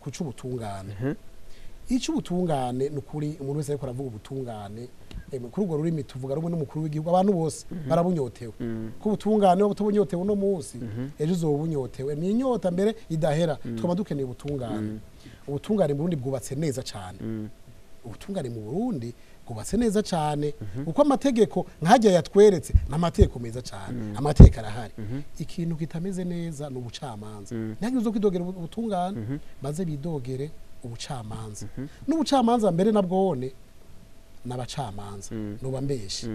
Ku c'ubutungane, ic'ubutungane ni ukuri, umuntu wese ariko aravuga ubutungane, kuri urwo rurimi tuvuga rumwe n'umukuru w'igihugu, abantu bose barabunyotewe. Ko ubutungane waba utabunyotewe uno munsi, ejo uzoba ubunyotewe. Ni inyota mbere idahera. Twaba dukeneye ubutungane. Ubutungane mu Burundi bwubatse neza cyane. Ubutungane mu Burundi bwubatse neza cyane, uko amategeko nkajya yatweretse ni amategeko meza cyane, amategeko arahari. Ikintu kitameze neza ni ubucamanza. Ntihagire uzo kwidogera ubutungane, maze bidogere ubucamanza. N'ubucamanza mbere nabwone n'abacamanza nuba mbeshi,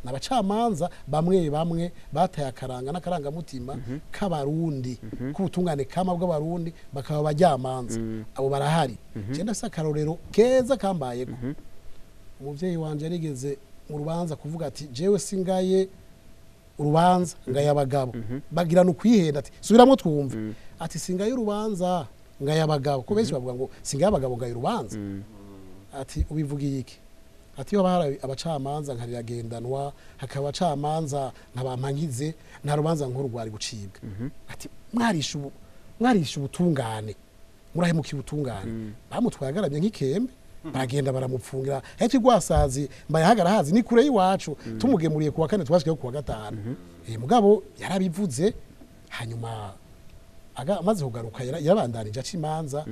n'abacamanza bamwe bamwe bataye akaranga n'akarangamutima k'abarundi, k'ubutungane kama bw'abarundi, bakaba abajyamanza. Abo barahari. Je ndafise akarorero keza kambayeko. Umuvyeyi wanje yarigeze mu rubanza kuvuga ati: "Jewe singaye urubanza, ngaye abagabo." Bagirana ukwihenda, ati: "Subiramwo twumve." Ati: "Singaye urubanza, ngaye abagabo." Ko benshi bavuga ngo: "Singaye abagabo, ngaye urubanza." Ati: "Ubivugiye iki?" Ati: "Iyo haba hari abacamanza nka Riragendanwa, hakaba abacamanza nka Bampankize, nta rubanza nkuru rwari gucibwa." Ati: "Mwarishe ubu, mwarishe ubutungane, murahemukiye ubutungane." Bamutwaye agaramye nk'ikembe, baragenda baramupfungira hepfo igwasazi. Mbaye hazi ni kure y'iwacu. Tumugemuriye kuwa kane, twashikeho kuwa gatanu. Mugabo yarabivuze, hanyuma amaze kugaruka yarabandanije aca imanza,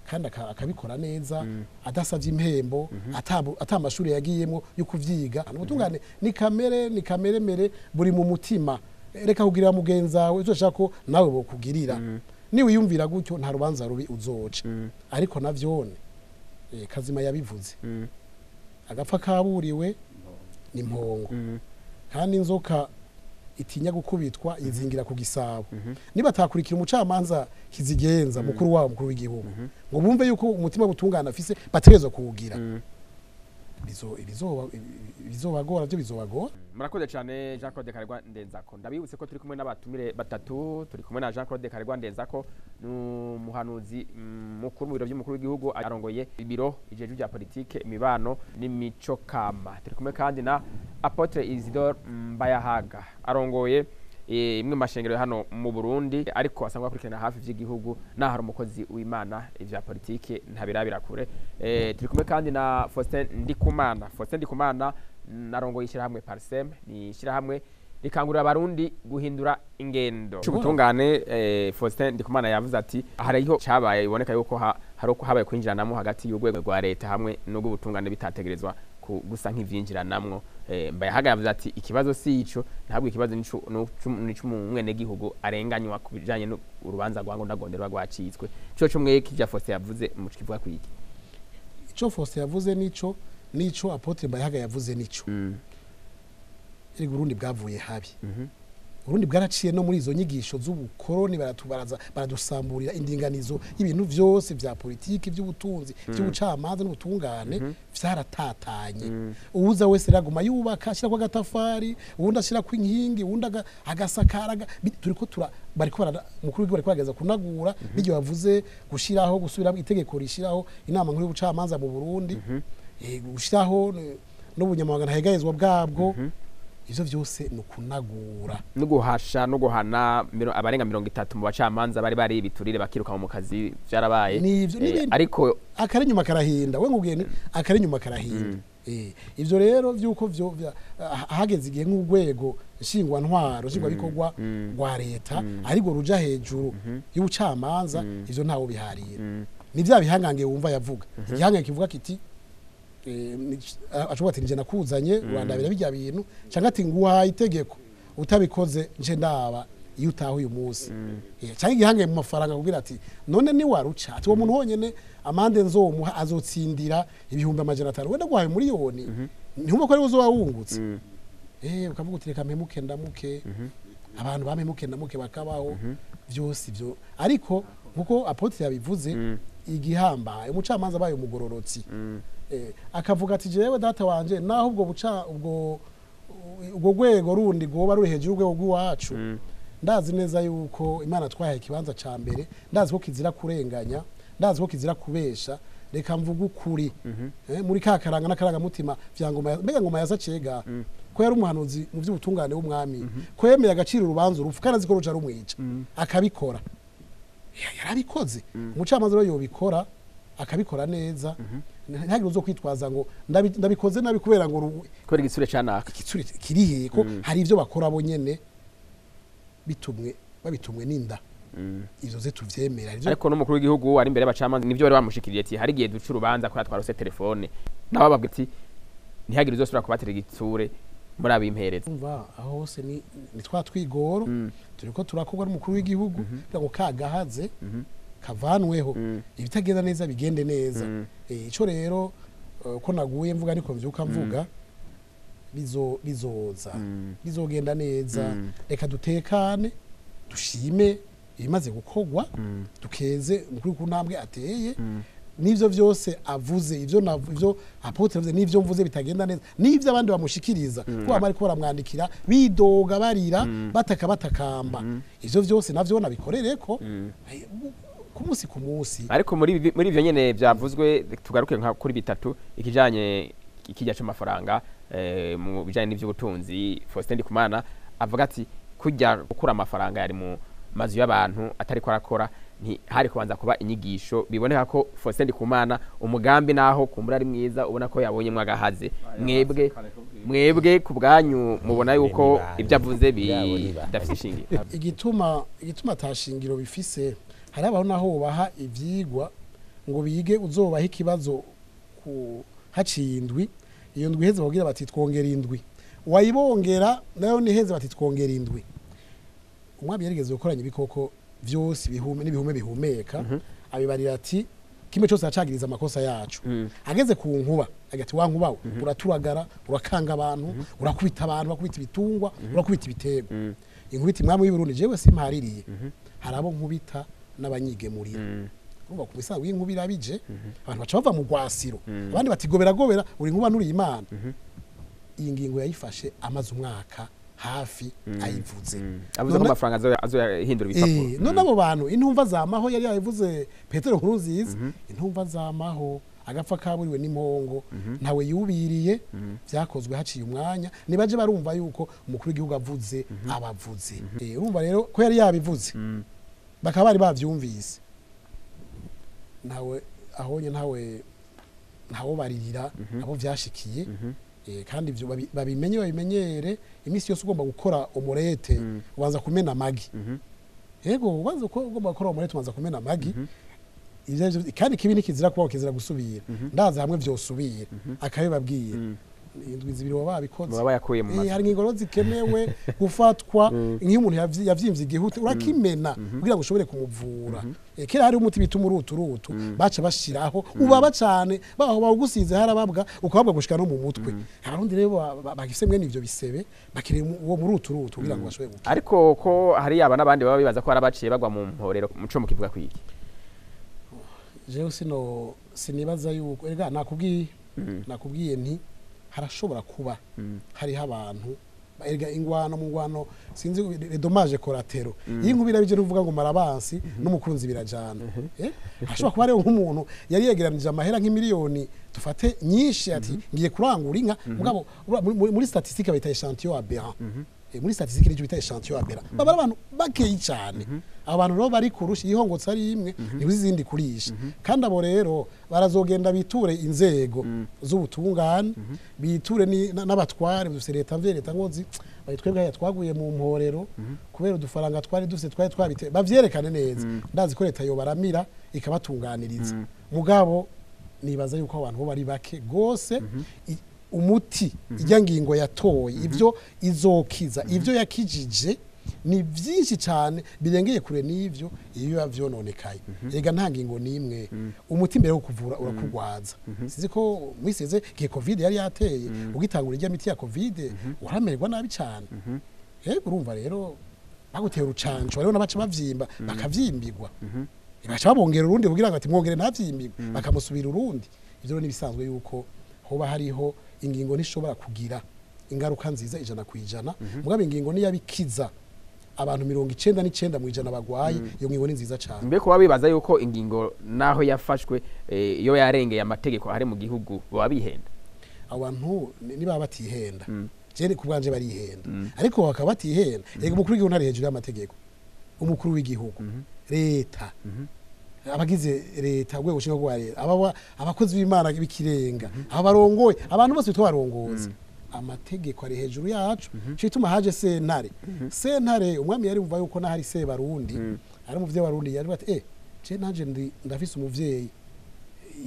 kandi akabikora neza, adasavye impembo, ata amashuri yagiyemo yo kuvyiga. Ubutungane ni kamere, ni kamere mere buri mu mutima. Reka kugirira mugenzi wawe ivyo ushaka ko nawe bokugirira. Niwiyumvira gutyo, nta rubanza rubi uzoca. Ariko navyone, Kazima yabivuze, agapfa kaburiwe ni mpongo, kandi inzoka itinya gukubitwa yizingira ku gisabo. Niba atakurikira umucamanza kizigenza mukuru wabo, mukuru w'igihugu, ngo bumve yuko umutima butungana afise bategerezwa kuwugira, bizobagora byo, bizobagora. Murakoze cyane, Jean Claude Karegwa Ndenzako. Ndabibutse ko turi kumwe n'abatumire batatu. Turi kumwe na Jean Claude Karegwa Ndenzako, ni umuhanuzi mukuru mu biro by'umukuru w'igihugu, arongoye ibiro ijejwe bya politike, imibano n'imico kama. Turi kumwe kandi na Apôtre Isidore Mbayahaga, arongoye imwe mu mashengero hano mu Burundi, ariko asanzwe akurikirana hafi vy'igihugu, naho hari umukozi w'Imana, ivya politike ntabirabira kure. Turi kumwe kandi na Faustin Ndikumana. Faustin Ndikumana narongoye ishyirahamwe Parsem, ni ishyirahamwe rikangurira abarundi guhindura ingendo. Ubutungane, Faustin Ndikumana yavuze ati hariho cyabaye iboneka yuko hari uko habaye kwinjiranamo hagati y'urwego rwa leta hamwe n'ubwo bitategerezwa gusa nk'ivyinjiranamwo. Mbayahaga yavuze ati ikibazo si ico, ntabwo ikibazo nico umwenegihugu arenganywa ku bijanye n'urubanza rwa Ngondagondera rwacitswe. Ico mwe kijya Faustin yavuze mu kivuga kwiki? Ico Faustin yavuze nico Apôtre Mbayahaga yavuze nico. Erega Uburundi bwavuye habi. Uburundi bwaraciye no muri izo nyigisho z'ubukoroni, baratubaraza, baradusamburira indinganizo y'ibintu vyose vya politiki, by'ubutunzi, by'ubucamanza n'ubutungane, vyaratatanye. Uwuza wese raguma yubaka, ashirako agatafari, uwundi ashirako inkingi, uwundi agasakara. Turiko tura bariko mukuru w'igihugu bariko barageza kunagura bijyo bavuze gushiraho, gusubira itegeko rishiraho inama nkuru y'ubucamanza mu Burundi, gushiraho n'ubunyamabanga ntahegayezwa bwabwo. Ivyo vyose ni ukunagura. No guhasha no guhana abarenga 30 mu bacamanza bari ibiturire, bakiruka mu kazi, vyarabaye. Nivyo, n'ibindi. Ariko akari inyuma karahinda. We nkubwiye nti akari inyuma karahinda. Ivyo rero vyuko vyo hageze igihe nk'urwego nshingwantwaro, nshingwabikorwa rwa leta ariko ruja hejuru y'ubucamanza, ivyo ntawo biharira. Ni vya bihangange wumva yavuga, igihangange kivuga kiti ashobora ati: "Nje nakuzanye, urandabira bijya bintu," canke ati: "Nguhaye itegeko, utabikoze nje ndaba iyo utaha uyu munsi." Canke igihangange mu mafaranga kugira ati: "None ni waruca," ati: "Uwo muntu wonyene amande nzomuha azotsindira 500,000, wenda guhaye miliyoni, ntihumva ko ari uzoba wungutse." Ukavuga uti: "Reka mpemuke ndamuke." Abantu bampemuke ndamuke bakabaho vyose ivyo. Ariko nkuko Apôtre yabivuze, igihambaye umucamanza abaye umugororotsi, akavuga ati: "Jewe data wanje, naho ubwo buca ubwo rwego rundi rwoba ruri hejuru y'urwego rw'iwacu, ndazi neza yuko Imana twahaye ikibanza ca mbere, ndazi ko kizira kurenganya, ndazi ko kizira kubesha, reka mvuge ukuri." Muri ka karanga n'akarangamutima vya ngoma mbega ngoma ya Sacega, ko yari umuhanuzi mu vy'ubutungane w'umwami, ko yemeye agaciro urubanza urupfu kandi azi ko ruca rumwica, akabikora. Yarabikoze. Umucamanza rero yobikora. akabikora neza, ntihagire uzo kwitwaza ngo ndabikoze nabi kubera ngo kubera igitsure canaka igitsure kiri ko hari ivyo bakora bo nyene bitumwe babitumwe n'inda. Ivyo ze tuvyemera. Ariko n'umukuru w'igihugu ari imbere y'abacamanza nivyo bari bamushikiriye ati hari gihe duca urubanza ko twarose telefone, nabo bababwira ati ntihagire uzosubira kubatera igitsure muri abimpereza. Umva aho hose ni twa twigoro turiko turakorwa n'umukuru w'igihugu kugira ngo kagahaze kavanweho, ibitagenda neza bigende neza. Ico rero ko naguye mvuga niko mvyuka mvuga bizoza bizogenda neza. Reka dutekane dushime ibimaze gukorwa, dukeze umukuru ku ntambwe ateye, n'ivyo vyose avuze, ivyo ivyo apotre avuze n'ivyo mvuze bitagenda neza, n'ivyo abandi bamushikiriza kuko bamari ko baramwandikira bidoga barira bataka batakamba, ivyo vyose navyo nabikorereko ku munsi ku munsi. Ariko muri ivyo nyene byavuzwe tugaruke nka kuri bitatu, ikijanye ikijya c'amafaranga mu bijanye n'ivy'ubutunzi. Faustin Ndikumana avuga ati kujya gukura amafaranga yari mu mazu y'abantu atari ko arakora nti hari kubanza kuba inyigisho. Biboneka ko Faustin Ndikumana umugambi naho kumbura ari mwiza ubona ko yabonyemwe agahaze. Mwebwe ku bwanyu mubona yuko ibyo avuze bidafite ishingiro? Igituma tashingiro bifise, hari abaho naho baha ivyigwa ngo bige uzobaha ikibazo ku haciye indwi, iyo ndwi iheze bagira bati twongera indwi, wayibongera nayo niheze bati twongera indwi. Umwami yarigeze gukoranya ibikoko vyose bihume n'ibihume bihumeka, abibarira ati kimwe cyose acagiriza amakosa yacu. Ageze ku nkuba agati wa nkuba uraturagara, urakanga abantu, urakubita abantu, urakubita ibitungwa, urakubita ibitego. Inkubita imwami w'i Burundi jewe simpaririye, harabo nkubita n'abanyigemurira. Urumva ku misango y'inkuba irabije abantu baca bava mu rwasiro, abandi bati gobera gobera uri nkuba nuri Imana. Iyi ngingo yayifashe amaze umwaka hafi ayivuze, avuze ko amafaranga azoyahindura ibipapuro. None abo bantu intumva zamaho yari yayivuze Petero Nkurunziza, intumva zamaho agapfa kaburiwe n'impongo ntawe yubiriye, vyakozwe haciye umwanya. Nibaje barumva yuko umukuru w'igihugu avuze abavuze. Urumva rero ko yari yabivuze bakaba bari bavyumvise, ntawe ahonye ntawe ntawo baririra abo vyashikiye. Kandi ivyo babimenye babimenyere. Imisi yose ugomba gukora omurete ubanza kumena amagi. Yego ubanza uko ugomba gukora omurete ubanza kumena amagi. Ivyo kandi kibi nikizira kuba kizira gusubira, ndaza hamwe vyosubira akabibabwira. Indwi zibiri baba babikoze baba yakuye mu mazi. Hari ingoro zikenewe gufatwa nk'iyo umuntu yavyimvye igihute urakimena kugira ngo ushobore kumuvura. Kera hari umuti bita umuruturutu baca bashiraho ubaba cane baho bawugusize harababwa ukababwa gushika no mu mutwe. Abarundi rero bagifise mwene ivyo bisebe bakire uwo muruturutu kugira ngo bashobore gukira. Ariko ko hari aba nabandi baba bibaza ko harabaciye bagwa mu mporero muco mukivuga kwiki? Jewe sinibaza yuko erega nakubwiye nti harashobora kuba hariho abantu erega ingwano mu ngwano sinzi dommage collatéral. Iyi nkubira bije nuvuga ngo marabansi n'umukunzi birajana. Hashobora kuba rero nk'umuntu yari yegeranije amahera nk'imiliyoni dufate nyinshi ati ngiye kurangura inka, mugabo muri statistique bayita échantillon aberrant. Muri statistique n'icyo bita échantillon aberrant baba abantu bakeyi cyane. Abantu rero bari kurusha ihongotse ari imwe niwe izindi kurisha. Kandi abo rero barazogenda biture inzego z'ubutungane, biture n'abatware dufise leta mvye leta nkozi bayitwebwe haya twaguye mu mporero kubera udufaranga twari dufise twari twabite bavyerekane neza. Ndazi ko leta yobaramira ikabatunganiriza. Mugabo nibaza yuko abantu bo bari bake gose. Umuti ijya ngingo yatoye ivyo izokiza ivyo yakijije ni byinshi cyane birengeye kure n'ivyo iyo vyononekaye. Ega nta ngingo nimwe umuti mbere wo kuvura urakugwaza. Sizi ko mwiseze gihe covid yari yateye ugitangura ijya miti ya covid uramererwa nabi cyane. Yego urumva rero bagutera urucanco rero nabaca bavyimba bakavyimbigwa, baca babongera urundi kugira ngo ati mwongere ntavyimbigwe bakamusubira urundi. Ivyo ni bisanzwe yuko hoba hariho ingingo ntishobora kugira ingaruka nziza 100%, mugabo ingingo niyabikiza abantu 99% bagwaye, iyo ngingo ni nziza cyane. Mbe kuba bibaza yuko ingingo naho yafashwe iyo yarengeye amategeko ari mu gihugu baba bihenda? Abantu niba batihenda je ku bwanje barihenda, ariko bakaba batihenda. Yego umukuru w'igihugu ntari hejuru y'amategeko, umukuru w'igihugu leta Abagize leta, urwego nshinga rwa leta, abakozi b'Imana b'ikirenga, abarongoye, abantu bose bitwa abarongozi, amategeko ari hejuru yacu. Cyo gituma haje sentare. Sentare, umwami yari bumva yuko nahari se barundi, ari umuvyeyi warundi, yari bati je nanje ndafise umuvyeyi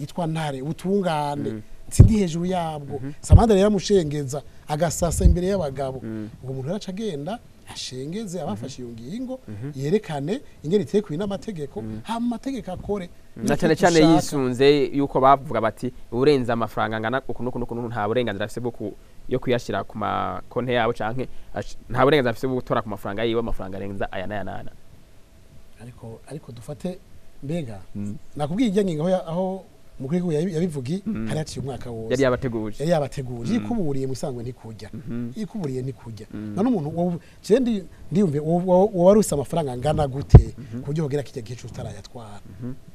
yitwa Ntare, ubutungane sindi hejuru yabwo. Samanda rero yamushengeza agasasa imbere y'abagabo. Ubwo umuntu yaraca agenda ashengeze abafashe iyo ngingo, yerekane ingene itekuye n'amategeko, hama amategeko akore. Na cyane cyane yisunze yuko bavuga bati urenze amafaranga angana uku n'uku n'uku nta burenganzira afise bwo yo kuyashira ku makonte yabo, canke nta burenganzira afise bwo gutora ku mafaranga yiwe amafaranga arenza aya n'aya n'aya. Ariko dufate mbega nakubwiye ijya ngingo aho umukuru w'igihugu yabivugi, hari haciye umwaka wose. Yari yabateguje. Yari yabateguje. Yikuburiye mu isanzwe ntikujya, yikuburiye ntikujya. None umuntu je ndiyumve wowe wari ufise amafaranga angana gute ku buryo wogera kijya gihe utarayatwara?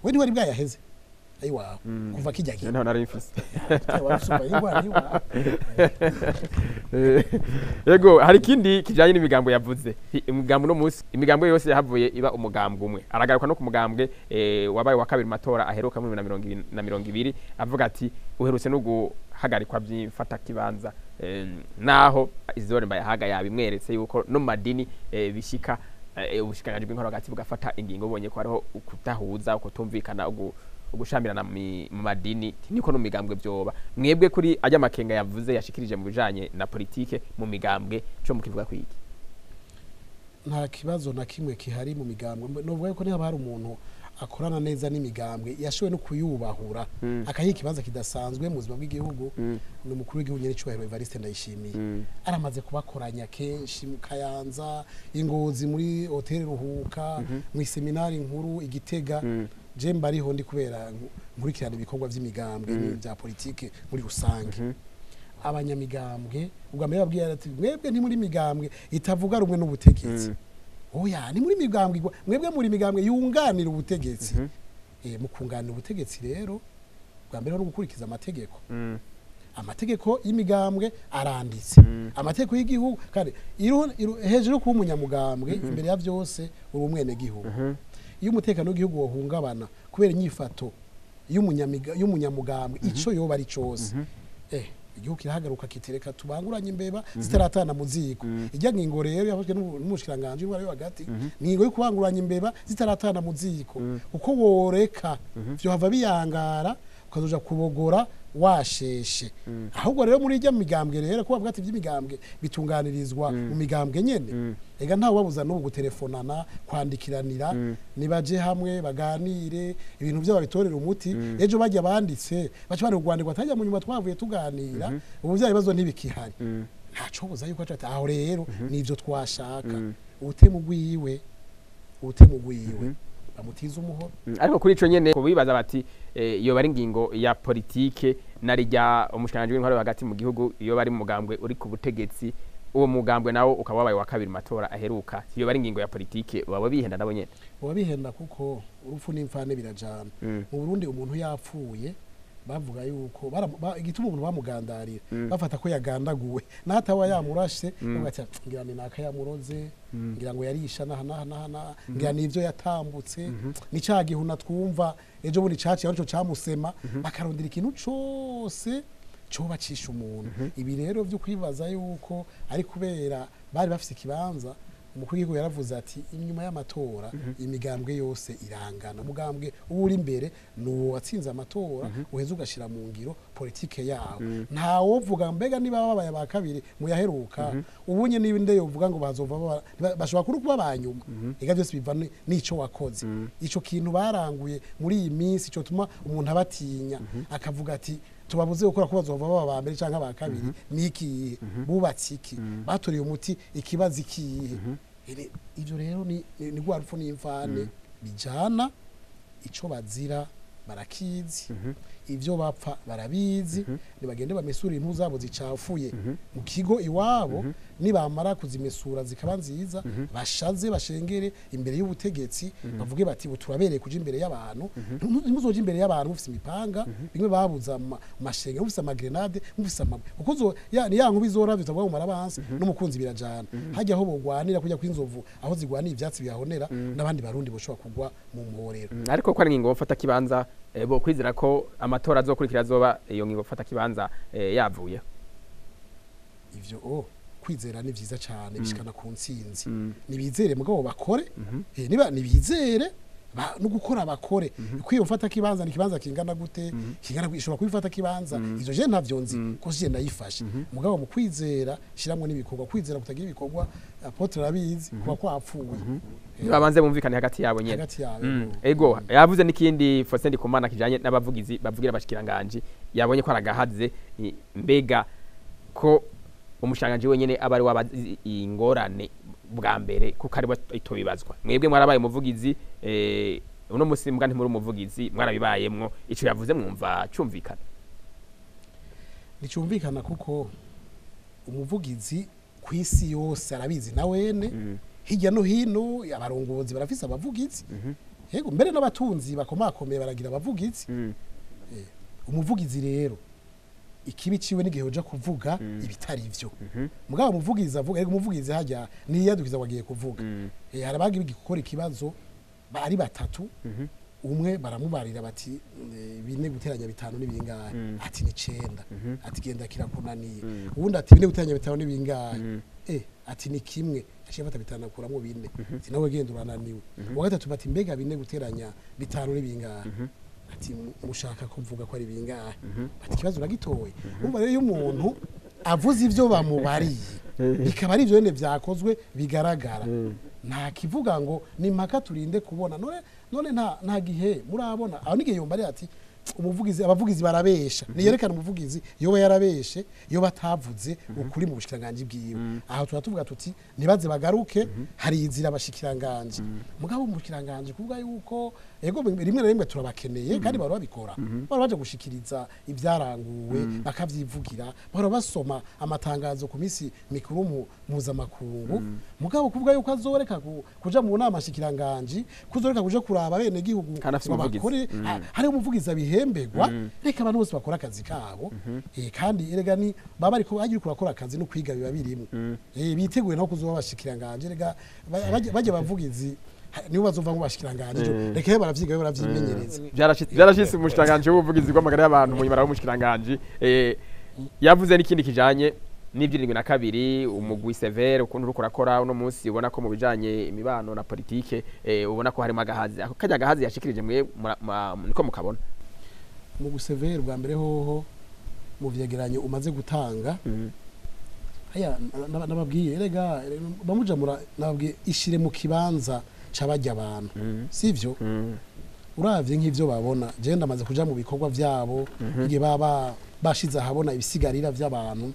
We ntiwari bwayaheze ayiwawe kuva kijya gihe? Nta nari mfise. Wari ufise ingwara iwawe. Yego, hari ikindi kijanye n'imigambo yavuze. Imigambo no munsi, imigambo yose yahavuye iba umugambwe umwe. Aragaruka no ku mugambwe wabaye wa kabiri mu matora aheruka muri 2020, avuga ati uherutse no guhagarikwa by'imfata kibanza, naho Isidore Mbayahaga yabimweretse yuko no mu madini bishika ubushikiranganji bw'intwaro hagati bugafata ingingo bubonye ko hariho ukudahuza, ukutumvikana, ugushamirana mu madini, niko no mu migambwe byoba. Mwebwe kuri ajya makenga yavuze yashikirije mu bijanye na politike mu migambwe, cyo mukivuga kwiki? Nta kibazo na kimwe kihari mu migambwe. Novuga ko niba hari umuntu akorana neza n'imigambwe, yashoboye no kuyubahura, akayiha ikibanza kidasanzwe mu buzima bw'igihugu, ni umukuru w'igihugu nyene Evariste Ndayishimiye. Aramaze kubakoranya kenshi mu Kayanza, Ingozi, muri Hotel Ruhuka, mu seminari nkuru Igitega. Je mbariho ndi kubera nkurikirana ibikorwa vy'imigambwe n'ibya politike muri rusange. Abanyamigambwe ubwa mbere babwiye ati mwebwe ntimuri migambwe itavuga rumwe n'ubutegetsi. Oya, ni muri migambwe, mwebwe muri migambwe yunganira ubutegetsi. Mu kunganira ubutegetsi rero, bwa mbere no gukurikiza amategeko. Amategeko y'imigambwe aranditse, amategeko y'igihugu. Kandi hejuru kuba umunyamugambwe, imbere ya byose uri umwenegihugu. Iyo umutekano w'igihugu wohungabana kubera inyifato y'umunyamugambwe, ico yoba ari cose, igihugu kirahagaruka kitereka tubanguranye imbeba zitaratana mu ziko. Ijya ngingo rero yafashwe n'umushikiranganje w'intwaro yo hagati, ni ingingo yo kubanguranya imbeba zitaratana mu ziko, kuko woreka vyo hava biyangara ukazoja kubogora washeshe. Ahubwo rero muri ijya migambwe rero, kuba ati iby'imigambwe bitunganirizwa mu migambwe nyene, ega ntawe babuza n'ubu gutelefonana, kwandikiranira. Nibaje hamwe baganire ibintu byabo, babitorera umuti. Ejo bajya banditse baca bari kurwandikwa atajya mu nyuma twavuye tuganira, ubu bya bibazo ntibikihari. Ntaco buza yuko aca ati aho rero nivyo twashaka. Ubutemu bwiwe, ubutemu bwiwe bamutiza umuhoro. Ariko kuri ico nyene kubibaza bati yoba ari ingingo ya politike, narijya umushikiranganji w'intwaro hagati mu gihugu iyo bari mu mugambwe uri ku butegetsi, uwo mugambwe nawo ukaba wabaye wa kabiri mu matora aheruka, yoba ari ingingo ya politike, baba bihenda nabo nyene? Baba bihenda, kuko urupfu n'imfane birajana. Mu Burundi umuntu yapfuye bavuga yuko igituma umuntu bamugandarira, bafata ko yagandaguwe n'ataba yamurashe. Bavuga ati ngira ni naka yamuroze, ngira ngo yarisha naha naha naha naha, ngira ni ivyo yatambutse, ni ca gihuna twumva ejo bundi caciye arico camusema. Bakarondera ikintu cose cobacisha umuntu. Ibi rero vyo kwibaza yuko ari kubera bari bafise ikibanza, umukuru w'igihugu yaravuze ati inyuma y'amatora imigambwe yose irangana, umugambwe uba uri imbere ni uwo watsinze amatora, uheza ugashira mu ngiro politike yawo. Ntawovuga mbega niba babaye aba kabiri muyaheruka, ubunye niba nde yovuga ngo bazova bashobora kuri kuba ba nyuma? Ega byose biva n'ico wakoze. Ico kintu baranguye muri iyi minsi cyo tuma umuntu abatinya akavuga ati tubabuze gukora ko bazova baba ba mbere canke aba kabiri, niki bubatse, iki batoriye umuti ikibazo ikihe? Ivyo rero ni rwa rupfu n'imvane bijana, ico bazira. Barakizi ivyo bapfa, barabizi. Nibagende bamesura impuzu zabo zicafuye mu kigo iwabo. Nibamara kuzimesura zikaba nziza, bashaze, bashengere imbere y'ubutegetsi, bavuge bati: "Ubu turabereye kuja imbere y'abantu." Ntimuzoje imbere y'abantu mufise imipanga, bimwe babuza mu mashengero, mufise amagrenade, mufise amabuye, kuko ya ni ya nkuba izoravye utavuga ngo marabanse n'umukunzi birajana. Hajya aho bogwanira kujya kw'inzovu, aho zigwaniye ivyatsi bihahonera, n'abandi Barundi boshobora kugwa mu mporero. Ariko ko ari ingingo mfata kibanza, bo kwizera ko amatora azokurikira azoba iyo ngingo mfata kibanza yavuye. Ivyo kwizera ni vyiza cyane, bishikana ku ntsinzi. Nibizere mugabo bakore. Niba nibizere no gukora bakore. Kwiyo mfata kibanza ni kibanza kingana gute? Kingana ishobora kubifata kibanza, ivyo je ntavyo nzi ko je ndayifashe. Mugabo mu kwizera shiramwo n'ibikorwa. Kwizera kutagira ibikorwa, apôtre arabizi, kuba kwapfuye. Babanze bumvikane hagati yabo nyene. Hagati yabo. Ego, yavuze n'ikindi Faustin Ndikumana kijanye n'abavugizi bavugira abashikiranganji, yabonye ko aragahaze. Mbega ko umushikiranganji wenyene aba ari wabazi ingorane bwa mbere, kuko ari itobibazwa? Mwebwe mwarabaye umuvugizi, uno musi mbwa ntimuri umuvugizi, mwarabibayemwo. Ico yavuze mwumva cumvikana? Nticyumvikana, kuko umuvugizi ku isi yose arabizi na wene, hirya no hino abarongozi barafise abavugizi. Yego, mbere n'abatunzi bakomakomeye baragira abavugizi. Umuvugizi rero ikibi ciwe n'igihe uja kuvuga ibitari ivyo. Mugabo umuvugizi avuga, ariko umuvugizi hajya niyadukiza wagiye kuvuga. Hari abagiye gukora ikibazo bari batatu. Umwe baramubarira bati: "4 guteranya 5 ni bingahe?" Ati: "Ni 9." Ati: "Genda, kirakunaniye." Uwundi ati: "4 guteranya 5 ni bingahe?" Ati: "Ni 1." Aciye afata 5 akuramo 4. Ati: "Nawe genda, urananiwe." Uwa gatatu bati: "Mbega 4 guteranya 5 ni bingahe?" Ati: "Mushaka ko mvuga ko ari bingahe?" Ati: "Ikibazo uragitoye." Urumva rero, iyo umuntu avuze ivyo bamubariye, bikaba ari ivyo nyene vyakozwe bigaragara, nta kivuga ngo ni impaka turinde kubona. None nta gihe murabona aho n'igihe yumva ari ati umuvugizi, abavugizi barabesha. Niyerekana umuvugizi yoba yarabeshe, yoba atavuze ukuri mu bushikiranganji bwiwe. Aho tuba tuvuga tuti ntibaze bagaruke, hari inzira abashikiranganji. Mugabo umushikiranganji kuvuga yuko, ego, rimwe na rimwe turabakeneye, kandi bahora babikora, bahora baje gushikiriza ibyaranguwe, bakavyivugira, bahora basoma amatangazo ku minsi mikuru mpuzamakungu. Mugabo kuvuga yuko azoreka kuja mu nama shikiranganji, kuzoreka kuja kuraba bene gihugu Kandi afise ngo umuvugizi. bakore, hari umuvugizi abihembegwa. Reka abantu bose bakora akazi kabo. Kandi erega ni baba ariko agira kurakora akazi no kwiga biba birimo. Biteguye no kuzoba abashikiranganje. Rega bajya bavugizi nibo bazova ngo bashikiranganje ejo. Reka baravyiga, baravyimenyereza. Byarashitse umushikiranganji w'ubuvugizi bw'amagara y'abantu mu nyuma w'umushikiranganji yavuze n'ikindi kijanye n'ivy' 72, umugwi CVR, ukuntu uriko urakora uno munsi. Ubona ko mu bijanye imibano na politike, ubona ko harimo agahazi. Ako kajya agahazi yashikirije, mwe niko mukabona? Mu gusevera bwa mbere hoho, mu vyegeranyo umaze gutanga aya nababwiye, erega bamuja mura nababwiye ishire mu kibanza c'abajya abantu, sivyo? Uravye nk'ivyo babona, je ndamaze kuja mu bikorwa vyabo, igihe baba bashize ahabona ibisigarira vy'abantu,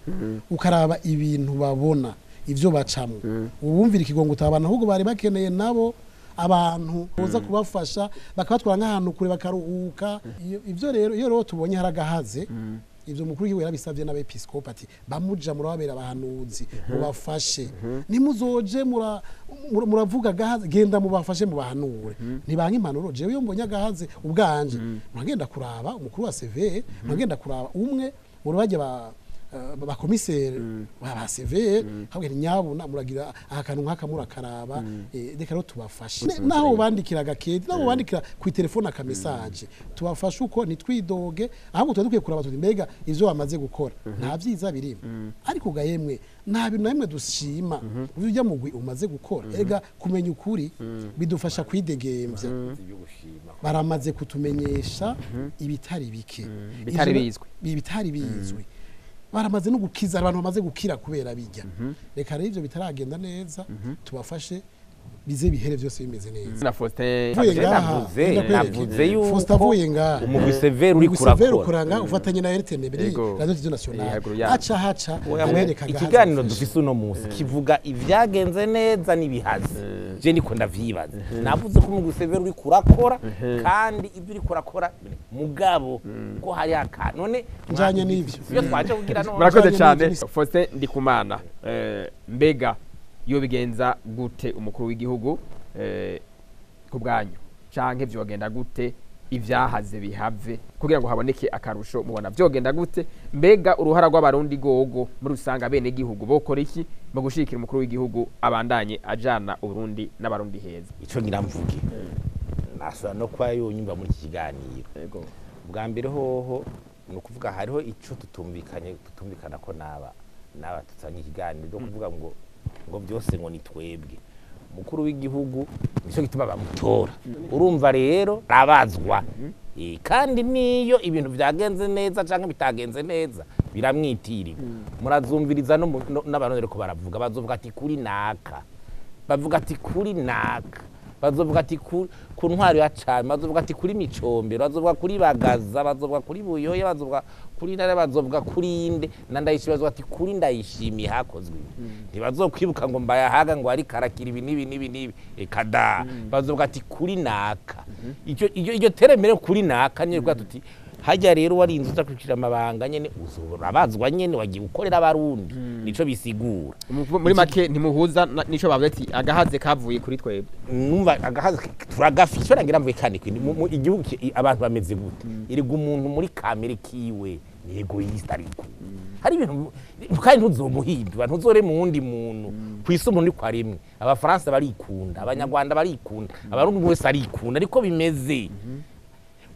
ukaraba ibintu babona, ivyo bacamwo, ubumvira ikigongo utabana. Ahubwo bari bakeneye nabo abantu boza kubafasha, bakabatwara nk'ahantu kure bakaruhuka. Ivyo rero, iyo rero tubonye hari agahaze, ivyo mukuru w'igihugu yarabisavye n'abepiskopi ati: "Bamuja murababera abahanuzi, mubafashe. Nimuzoje muravuga agahaze, genda mubafashe, mubahanure." Ntibanka impanuro. Jewe iyo mbonye agahaze ubwanje, muragenda kuraba umukuru wa CVR, muragenda kuraba umwe mu bajya ba bakomiseri ba CVR, habwe nyabuna muragira akantu nk'aka, murakaraba. Reka rero tubafashe. Naho bandikira agakete, naho bandikira ku telefone aka message, tubafashe uko nitwidoge. Ahubwo tuba dukwiye kuraba tuti: mbega ivyo bamaze gukora nta vyiza birimo? Ariko ga yemwe, nta bintu na bimwe dushima ujya mugwi umaze gukora. Erega kumenya ukuri bidufasha kwidegemvya. Ibyo gushima. Baramaze kutumenyesha ibitari bike. Bitari bizwi. Ibitari bizwi, baramaze no gukiza abantu bamaze gukira kubera bijya. Reka rero ivyo bitaragenda neza tubafashe. Bize bihere byose bimeze neza. Na Faustin Mvuye ngaha, Navuze ndakwereke. navuze yuko Faustin avuye ngaha. umugwi Severe uri Umugwi Severe kurakora. ukuranga ufatanye na RTNB, Yego. Radio Television Nationale. Yego, ya. Aca haca Oya, abereka agahaza ikiganiro bifashe. dufise uno munsi kivuga ivyagenze neza n'ibihazi. Je niko ndavyibaza. Navuze ko umugwi Severe uri kurakora, kandi ibyo uri kurakora mugabo ko hari aka none Njanye n'ivyo. Iyo twaje kugira none Murakoze Njanye cyane. n'ivyo. Faustin Ndikumana, mbega yobigenza gute umukuru w'igihugu ku bwanyu, canke vyogenda gute ivyahaze bihave kugira ngo haboneke akarusho? Mubona vyogenda gute? Mbega uruhara rw'abarundi gogo muri rusanga, bene gihugu bokora iki mu gushigikira umukuru w'igihugu abandanye ajana Uburundi n'abarundi heza? Ico ngira mvuge, nasubira no kuba yonyumva muri iki kiganiro. Yego. Bwa mbere hoho ni ukuvuga hariho ico tutumvikanye, tutumvikana ko naba tutanye ikiganiro cyo kuvuga ngo byose ngo ni twebwe. Umukuru w'igihugu nico gituma bamutora, urumva rero arabazwa. Kandi niyo ibintu vyagenze neza canke bitagenze neza biramwitirirwa. Murazumviriza no n'abarundi ariko baravuga, bazovuga ati kuri naka, bavuga ati kuri naka, bazovuga ati ku ntwaro ya cami, bazovuga ati kuri Micombero, bazovuga kuri Bagaza, bazovuga kuri Buyoya, bazovuga kuri Ntare, bazovuga kuri inde na Ndayishimiye, bazovuga ati kuri Ndayishimiye hakozwe ibi. Ntibazokwibuka ngo Mbayahaga ngo ariko arakira ibi n'ibi n'ibi n'ibi, eka da, bazovuga ati kuri naka. Icyo iryo teremere kuri naka niyo rwa tuti hajya rero warinze uza kwicira amabanga nyene, uzorabazwa nyene wagiye gukorera abarundi, nico bisigura. Muri make ntimuhuza nico bavuze ati agahaze kavuye kuri twebwe. Numva agahaze turagafise. Icyo nagira mvuge kandi igihugu abantu bameze gute, erega umuntu muri kamere kiwe ni egoyiste, ariko hari ibintu kandi ntuzomuhindura, ntuzore mu wundi muntu ku isi. Umuntu niko aremwe. Abafaransa barikunda, abanyarwanda barikunda, abarundi wese arikunda, ariko bimeze.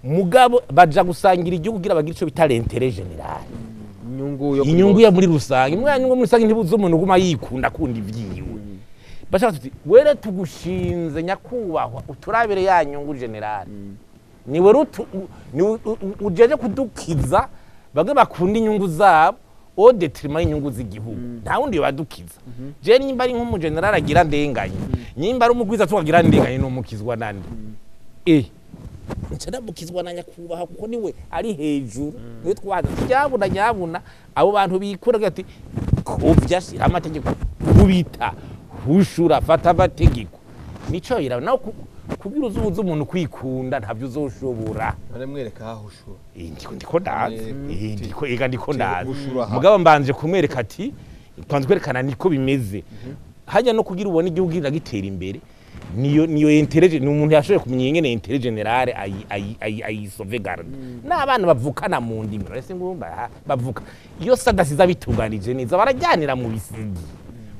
Mugabo baja gusangira igihugu kugira bagire ico bita l'intérêt général, inyungu yo kuri inyungu bose. ya muri rusange. Imwe nyungu muri rusange ntibuze umuntu uguma yikunda akunda ivyiwe. Bashaka tuti were tugushinze nyakubahwa uturabire ya nyungu générale, niwe rutu ni ujeje kudukiza bamwe bakunda inyungu zabo au détriment y'inyungu z'igihugu. Nta wundi yobadukiza. Je nimba ari nk'umugeneral agira ndenganye, nimba ari umugwiza tukagira ndenganye, n'umukizwa nande? Nca ndamukizwa na nyakubahwa kuko niwe ari hejuru, niwe twaza nyabuna nyabuna. Abo bantu bikura ati kovya shira amategeko, kubita hushura, fata amategeko, nico yira nawe kugira uzubuza umuntu kwikunda ntabyo uzoshobora. Baramwereka aho ushura. Ndiko ndazi. Ndiko ega ndiko ndazi. Gushura aha. Mugabo mbanje kumwereka ati kwanza kwerekana niko bimeze hajya no kugira ubone igihugu gitera imbere. Niyo intérêt, ni umuntu yashoboye kumenya ingene intérêt général ayi ayi ayi ayi sauvegarde n'abana bavukana mu ndimi ese ngumba bavuka iyo sadasiza bitunganije neza barajyanira mu bisigi,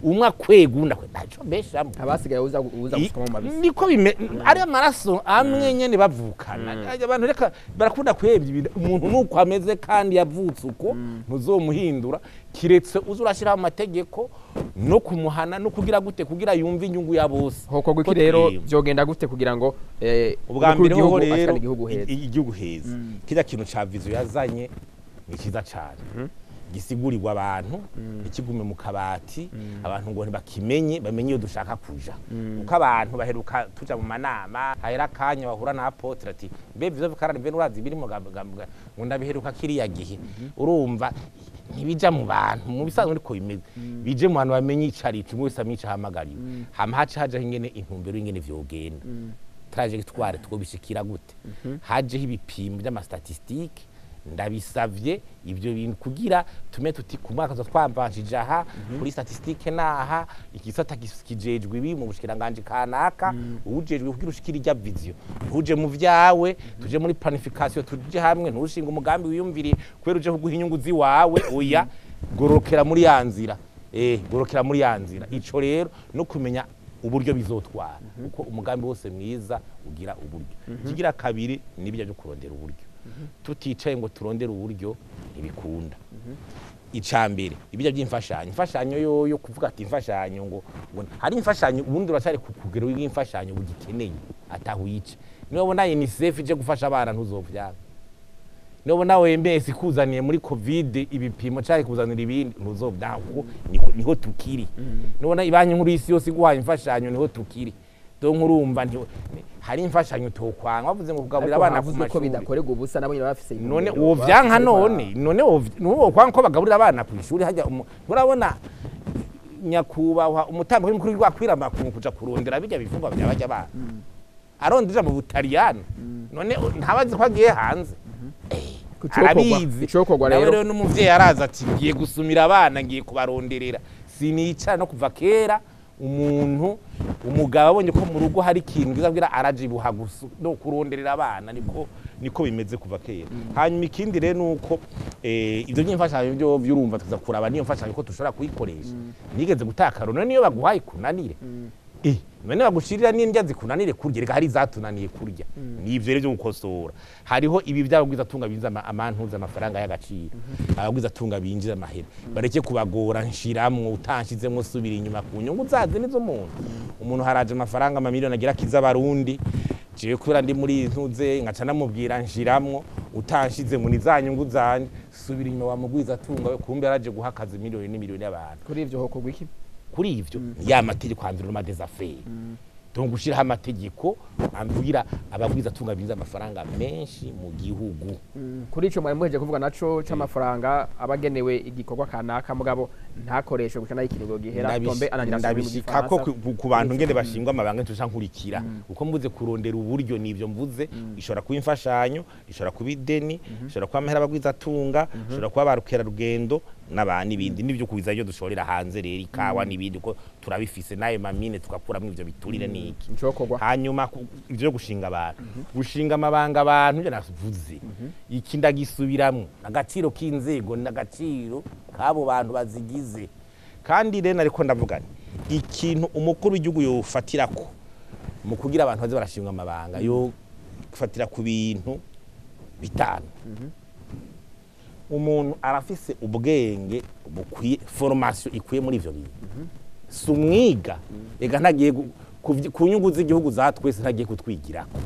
umwe akwega undi akwega, ntaco mbeshamo. Abasigaye uza gusukamo mabisi. Niko bime ari amaraso amwe nyene bavukana. Abantu reka barakunda kwebya ibintu. Umuntu nuko ameze kandi yavutse uko, ntuzomuhindura kiretse uza urashyiraho amategeko no kumuhana no kugira gute kugira yumve inyungu ya bose. Hokorwa iki Ko rero? twebwe. Vyogenda gute kugira ngo Ubwa umukuru mbere w'igihugu hoho rero ashikane igihugu heza? Igihugu heza, kirya kintu ca vision yazanye ni cyiza cane, gisigurirwa abantu, ntikigume mu kabati, abantu ngo ntibakimenye, bamenye iyo dushaka kuja. Kuko abantu baheruka tuja mu manama, hahera akanya bahura na apôtre ati mbe vision karani, mbe nurazi birimo ngo ndabiheruka kiriya gihe. Urumva ntibija mu bantu mu bisanzwe niko bimeze, bije mu bantu bamenye ico ari cyo, umwe wese amenye ico ahamagariwe. Hama haca hajaho ingene intumbero y'ingene vyogenda, trajectoire twobishikira gute, hajeho ibipimo by'amastatistike. Ndabisavye ibyo bintu kugira tume tuti ku mwaka tuza twambanjije aha kuri statistique, naha igisata kijejwe ibi mu bushikiranganje kanaka, uwujejwe kugira ushikire irya vision, ntuje mu vyawe, tuje muri planification, tuje hamwe, ntushinga umugambi wiyumviriye kubera uje kuguha inyungu ziwawe. Oya, gorokera muri ya nzira, gorokera muri ya nzira. Ico rero no kumenya uburyo bizotwara, kuko umugambi wose mwiza ugira uburyo. Ikigira kabiri nibyo byo kurondera uburyo. Tuticaye ngo turondere uburyo ntibikunda. Icambere ibyo by'imfashanyo, imfashanyo yo kuvuga ati imfashanyo ngo hari imfashanyo, ubundi uracari ku kugero w'imfashanyo bugikeneye atahuyica. Niba ubona UNICEF ije gufasha abana ntuzovyanga, niba ubona OMS ikuzaniye muri COVID ibipimo cyangwa ikuzanira ibindi ntuzovyanga, kuko niho tukiri. Nubona ibanki nkuru y'isi yose iguhaye imfashanyo, niho tukiri. Donc urumva nti hari imfashanyo tokwanga bavuze ngo kugaburira abana ku ko mashuri bidakorerwa ubusa nabo nyine bafise none intumbero, uwo vyanka bafise none none wokwanga ko bagaburira abana ku ishuri hajya murabona nyakubahwa umutambo w'umukuru w'igihugu makungu kuja kurondera bijya bifungwa bya bajya bana arondera mu Butaliyani, none ntabazi ko agiye hanze. Arabizi. Icokorwa nawe rero rero n'umuvyeyi araza ati ngiye gusumira abana, ngiye kubaronderera, sinicara. No kuva kera umuntu umugabo abonye ko mu rugo hari ikintu kiza abwira arajibuha gusu no kuronderera abana, niko bimeze kuva kera. Hanyuma ikindi rero nuko ivyo by'imfashanyo byo byurumva tuza kuraba niyo mfashanyo ko dushobora kuyikoresha. Nigeze gutakara, none niyo baguhaye kunanire, none bagushirira n'indya zikunanire kurya, reka hari zatunaniye kurya. Nivyo rero byo gukosora. Hariho ibi by'abagwiza tunga binjiza amantuza amafaranga y'agaciro, abagwiza tunga binjiza amahera, bareke kubagora, nshiramwo utanshizemwo subira inyuma ku nyungu zazi nizo umuntu haraje amafaranga amamiliyoni agira akiza abarundi. Jewe kubera ndi muri ntuze nkaca namubwira nshiramwo, utanshize mu ni za nyungu zanje, subira inyuma wamugwiza tunga we, kumbe yaraje guha akazi miliyoni n'imiliyoni y'abantu. Kuri ivyo hokorwa iki? Kuri ivyo ya mategeko environnement des affaires, donc gushiraho amategeko ambwira abagwiza tunga binjiza amafaranga menshi mu gihugu. Kuri ico mwari muhejeje kuvuga naco c'amafaranga abagenewe igikorwa kanaka mugabo ntakoreshwe guca nayo ikiringo gihera tombe anangira. Ndabishikako ku bantu ngene bashingwa amabanga ntusha nkurikira uko mvuze kurondera uburyo, nivyo mvuze, ishobora kuba imfashanyo, ishobora kuba ideni, ishobora kuba amahera abagwiza tunga, ishobora kuba barukera rugendo n'abandi n'ibindi, n'ibyo kubiza ibyo dushorera hanze rero, ikawa n'ibindi, ko turabifise n'ayo mamine tugakuramo ivyo biturire n'iki. Icokorwa Hanyuma ivyo gushinga abantu, gushinga amabanga abantu, ibyo navuze iki ndagisubiramwo, agaciro k'inzego n'agaciro k'abo bantu bazigize. Kandi rero nariko ndavuga nti ikintu umukuru w'igihugu yofatirako mu kugira abantu baze barashinga amabanga, yo gufatira ku bintu bitanu. Umuntu arafise ubwenge bukwiye, formation ikwiye muri ivyo bintu, si umwiga ega ntagiye ku nyungu z'igihugu za twese, ntagiye kutwigirako.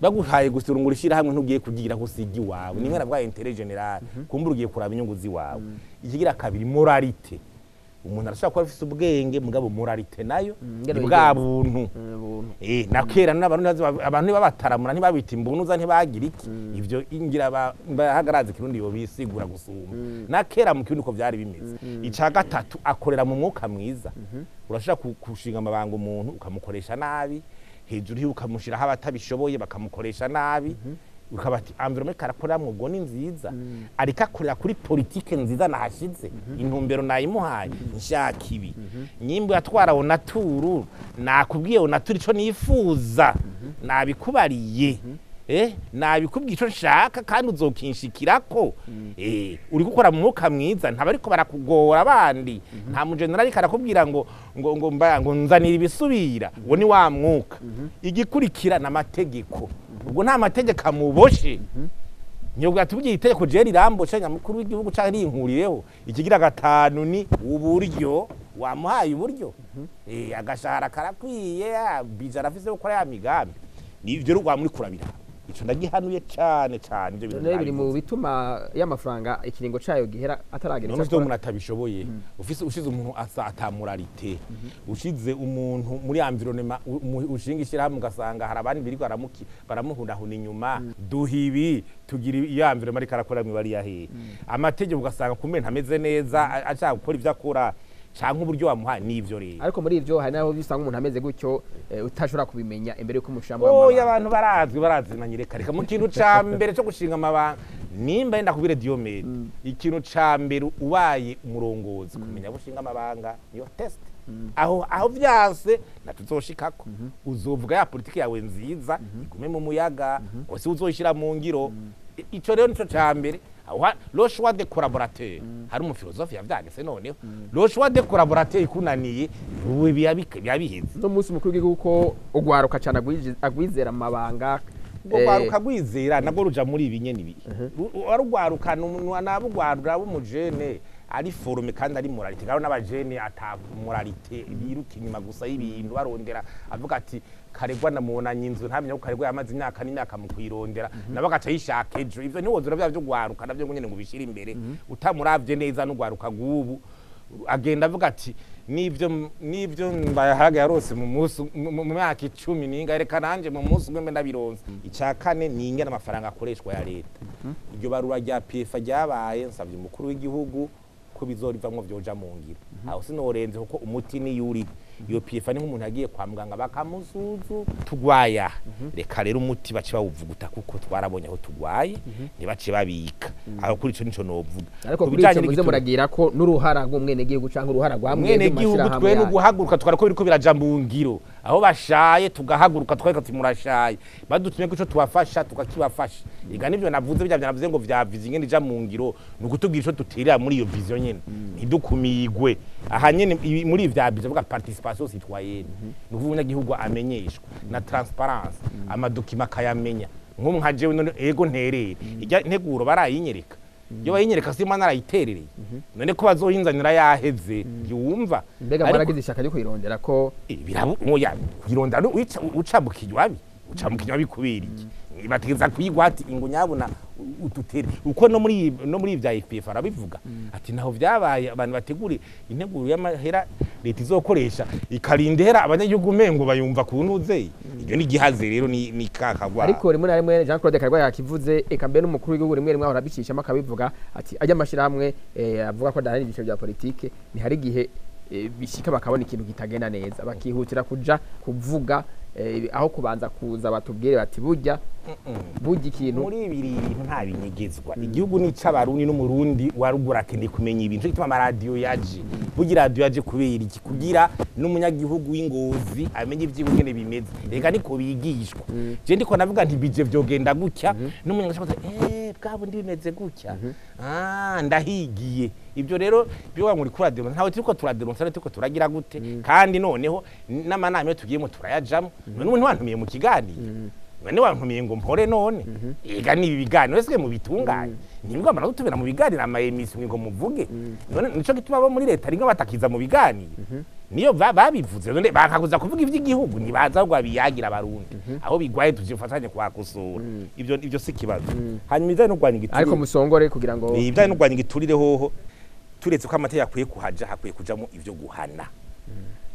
Baguhaye gusurungura ishyirahamwe, ntugiye kugira ko usiga iwawe, nimwe navuga intérêt général, kumbura ugiye kuraba inyungu z'iwawe. Ikigira kabiri, moralité. Umuntu arashobora kuba afise ubwenge mugabo moralité nayo ngeno ni bwa buntu. Buntu. Na kera n'abantu abantu ntibabataramura, ntibabita imbunuza, ntibagira iki, ivyo ingira bahagaraze kirundi yo bisigura gusumba. Na kera mu kirundi ko vyari bimeze. Ica gatatu, akorera mu mwuka mwiza. Urashobora kushinga amabanga umuntu ukamukoresha nabi, hejuru yiwe ukamushiraho abatabishoboye bakamukoresha nabi, ukaba ati environnement karakoreramwo ubwo ni nziza, ariko akorera kuri politike nziza nahashize, intumbero nayimuhaye, nshaka ibi, nyimbo yatwara onaturu, nakubwiye onaturu ico nifuza, nabikubariye, nabikubwiye ico nshaka kandi uzokinshikirako. Uri gukora mu mwuka mwiza, ntaba ariko barakugora abandi, nta mujenerali ariko arakubwira ngo mba ngo nzanira ibisubira, ngo ni wa mwuka. Igikurikira n'amategeko, ubwo nta mategeko amuboshe, nyobwa tubwiye itegeko je riramboshe nyamukuru w'igihugu canke rinkurireho. Ikigira gatanu ni uburyo, wamuhaye uburyo, agashahara karakwiye, bija arafise gukora ya migambi, nivyo rero muri kurabira. Ico ndagihanuye cane cane ivyo bintu. None biri mu Nabivuze. bituma y'amafaranga ikiringo cayo gihera ataragera None ico ufite akora. umuntu atabishoboye, ufise ushize umuntu asa ata moralité, ushize umuntu muri environnement ushinga ishyirahamwe ugasanga hari abandi birirwa baramuki baramuhundahunda inyuma, duha ibi tugira iyo environnement ariko arakora mwibari hehe, amategeko ugasanga kumbe ntameze neza, ashaka gukora ivyo akora canke uburyo wamuhaye, nivyo rero. Ariko muri ivyo hari naho bisanga umuntu ameze gutyo, utashobora kubimenya imbere yuko umushira mu Oya, mabanga. abantu barazwi, barazinanye. Reka mu kintu ca mbere cyo gushinga amabanga, nimba yenda kubire Diomede, ikintu ca mbere ubaye umurongozi kumenya gushinga amabanga niyo test. Aho vyase natuzoshikako, uzovuga ya politiki yawe nziza igume mu muyaga ose uzoyishira mu ngiro. Ico rero nico ca mbere. Aho le choix des collaborateurs, hari umufilosofe yavyanditse. Noneho le choix des collaborateurs ikunaniye, ubu biba biheze. No munsi mukuru w'igihugu ko ugwaruka cyane agwizera mu mabanga. Ubwo rwaruka rwizera nabwo ruja muri ibi nyene ibi arugwaruka nabugwarura b'umujene ari formé kandi ari moralité, kandi n'abajene ata moralité biruka inyuma gusa y'ibintu barondera, avuga ati Karegwa namubonanye inzu, ntamenya ko Karegwa yamaze imyaka n'imyaka mu kuyirondera, nabo agaca yishaka ejo. Ivyo ntiwozura vya vyo gwaruka navyo ngo nyene ngo ubishire imbere utamuravye neza. N'ugwaruka rw'ubu agenda avuga ati Nibyo mbayahaga yarose mu munsi mu myaka 10 ninga, reka nanje mu munsi umwe mbe ndabironse. Icya kane ni ingene amafaranga akoreshwa ya leta. Iryo barura rya PFA ryabaye, nsabye umukuru w'igihugu ko bizorivamwo vyoja mu ngiro. Aho sinorenze kuko umuti ni yuri. Iyo PFA ni nk'umuntu yagiye kwa muganga bakamusuzu tugwaya. Reka rero umuti bace bawuvuguta kuko twarabonye aho tugwaye, ntibace babika. Aho kuri ico nico novuga. Ariko Ku kuri bijanye ico muze n'igiturire- muragira ko n'uruhara rw'umwenegihugu canke uruhara rwa mwebwe mwene mu gihugu mashirahamwe twe yanyu. Nuguhaguruka twara ko biriko biraja mu ngiro, aho bashaye tugahaguruka twareka ati murashaye, badutumye ko ico tubafasha tukakibafasha. Ega nivyo navuze, bijya navuze ngo vya vision ingene ija mu ngiro, ni ukutubwira ico duterera muri iyo vision nyene, ntidukumigwe aha nyene. Muri ivya vision vuga participation citoyenne, ni ukuvuga umunyagihugu amenyeshwa na transparence, ama documents akayamenya. Nk'ubu nka jewe none ego nterere ijya nteguro barayinyereka, iyo bayinyereka simba narayiterereye, none ko bazoyinzanira yaheze yumva. Mbega mwaragize ishyaka ryo kuyirondera ko? Birabu oya, kuyironda uca mu kinywabi, uca mu kinywabi kubera iki? Bategeza kuyigwa ati ingo nyabuna udutere uko no muri vya IPF arabivuga ati naho vyabaye abantu bategure integuro y'amahera leta izokoresha, ikarinda ihera abanyagihugu mengo bayumva ku ntuze. Ibyo ni gihaze rero ni kakagwa. Ariko rimwe na rimwe Jean Claude Karigwa yakivuze, eka mbere n'umukuru w'igihugu rimwe rimwe ahora abicishamo akabivuga ati ajya amashyirahamwe avuga ko adahari ibyiciro bya politike, ntihari igihe bishika bakabona ikintu kitagenda neza bakihutira kuja kuvuga aho kubanza kuza batubwire bati burya burya ikintu. Muri ibiri bintu nta binyegezwa, igihugu ni ic'abarundi n'umurundi wa ruguru akeneye kumenya ibintu. Nico gituma amaradiyo yaje. Burya iradiyo yaje kubera iki? Kugira n'umunyagihugu w'ingozi amenye ivy'iwe ingene bimeze. Reka niko bigishwa. Je ndiko navuga nti bije vyogenda gutya, n'umunyagihugu ati bwa bundi bimeze gutya, ah ndahigiye. Ibyo rero byo muri kuri radiyo ntawe turiko turaderonsa, turiko turagira gute? Kandi noneho n'amanama iyo tugiyemo turayajamo. None ubu ntiwantumiye mu kiganiro, none wantumiye ngo mpore? None ega ni ibi biganiro ese mu bitunganye nibwo amara gutubera mu biganiro ama émissions ngo muvuge? None nico gituma abo muri leta rimwe batakiza mu biganiro, niyo babivuze. None bakakuza kuvuga ivy'igihugu, ntibaza ahubwo babiyagira abarundi aho bigwaye, tuzifatanye kuhakosora. Ibyo si kibazo. Hanyuma ibijanye no kurwanya igiturire, Ariko musongore kugira ngo ibijanye no kurwanya igiturire hoho, turetse ko amategeko akwiye kuhaja, hakwiye kujamo ivyo guhana.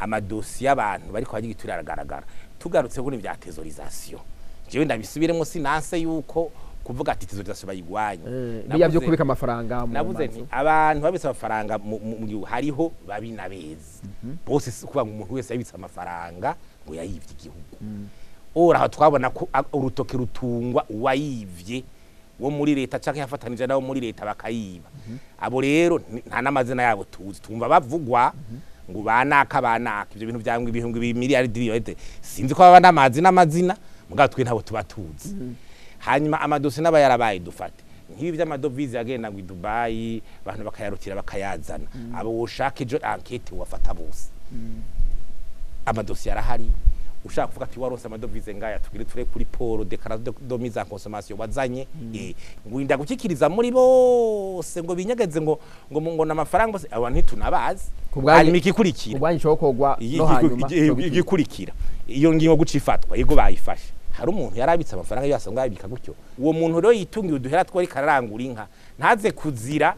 Amadosiye y'abantu bariko barya igiturire aragaragara. Tugarutse kuri vya thésaurisation, jewe ndabisubiremo, sinanse yuko kuvuga ati thésaurisation bayigwanye. Biya byo kubika amafaranga mu Navuze mazu. nti abantu babitse amafaranga mu gihugu hariho babi na beza bose, si ukuvuga ngo umuntu wese yabitse amafaranga ngo yayivye igihugu. Ora aho twabona ko urutoke rutungwa uwayivye wo muri leta canke yafatanije nabo muri leta bakayiba. Abo rero nta n'amazina yabo tuzi, tumva bavugwa ngo banaka banaka ivyo bintu vyangwa ibihumbi miliyari, sinzi ko baba n'amazi n'amazina, mugabo twe ntabo tuba tuzi. Hanyuma amadosiye n'aba yarabaye, dufate nk'ibi by'amadovize yagenda ngo i Dubai, abantu bakayarutira bakayazana. Abo woshaka ejo enquête wafata bose, amadosiye arahari. Ushaka kuvuga ati waronse amadovize ngaya, tugire ture kuri poro déclaration de mise en consommation wazanye, ngo inda gukikiriza muri bose ngo binyegeze ngo namafaranga bose aba ntitunabazi. Hanyuma ikikurikira, Kubwanyu cokogwa no hanyuma igikurikira, iyo ngingo guca ifatwa, yego bayifashe, hari umuntu yarabitse amafaranga yose ngo yabika gutyo. Uwo muntu rero yitungiye uduhera twari kararangura inka, ntaze kuzira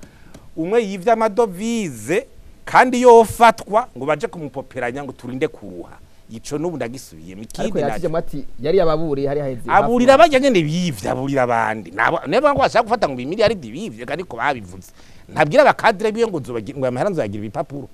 umwe yivye amadovize kandi yofatwa ngo baje kumupoperanya ngo turinde kuruha. Ico n'ubu ndagisubiyemo. Ariko Ikindi naco, yakijemo ati yari yababuriye hari haheze aburira bajya nyene bivye, aburira abandi nabo neba ngo bashaka gufata ngo imiliyaridi bivye, kandi ko babivuze ntabwira abakadire biwe ngo nzobagira ngo amahera nzoyagira ibipapuro.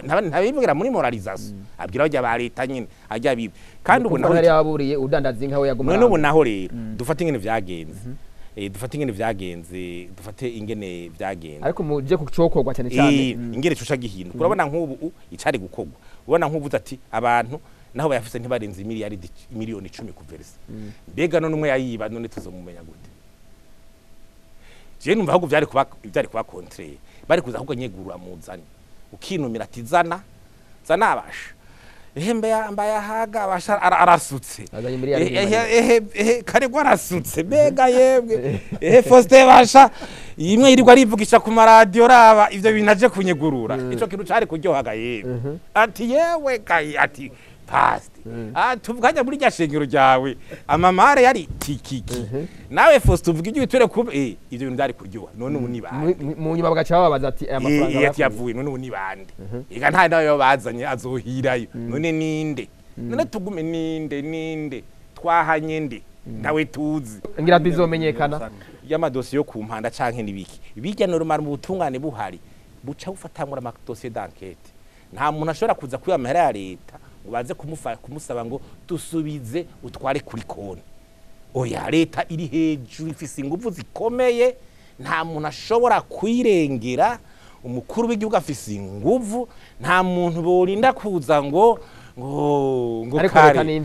Ntabivugira muri moralisation, abwira bajya ba leta nyene ajya bivye. Kandi ubu naho yari yababuriye udandaza inka we yaguma. None ubu naho rero dufate ingene vyagenze, dufate ingene vyagenze. Ariko muje ku cokogwa cyane cyane. Ingene cuca gihinduka, urabona nk'ubu icari gukorwa, ubona nk'ubu ati abantu naho bayafise ntibarenze imiliyaridi 10 miliyoni kuversa. Mbega none umwe yayiba none tuzomumenya gute? Je numva ahubwo vyari kuba contraire, bari kuza ahubwo nyegurura muzane ukinumira ati zana zana abasha ehe mbe mbayahaga abasha arasutse. Azanye miliyaridi. Ehe ehe ehe Karegwa arasutse, mbega yebwe ehe Faustin basha imwe yirirwa arivugisha ku maradiyo, raba ivyo bintu aje kunyegurura. Ico kintu cari kuryohaga yebwe, ati yewe gayi ati Pasti tuvuganya muri rya shengero ryawe amamare yari tikiki nawe Faustin uvuga ibyo biture ku ivyo bintu byari kuryoha none ubu ni bande mu nyuma bagaca babaza ati aya mafaranga yavuye none ubu ni bande ega nta nawe bazanye azohirayo none ninde none tugume ninde twahanye nde nawe tuzi ngira bizomenyekana y'amadosiye yo ku mpanda canke nibiki bijya normal mu butungane buhari buca bufatangura amadosiye d'enquête nta muntu ashobora kuza kwiba amahera ya leta ngo baze kumusaba ngo dusubize utware kuri konti oya leta iri hejuru ifise ingufu zikomeye nta muntu ashobora kuyirengera umukuru w'igihugu afise inguvu nta muntu borinda kuza ngo ngo kare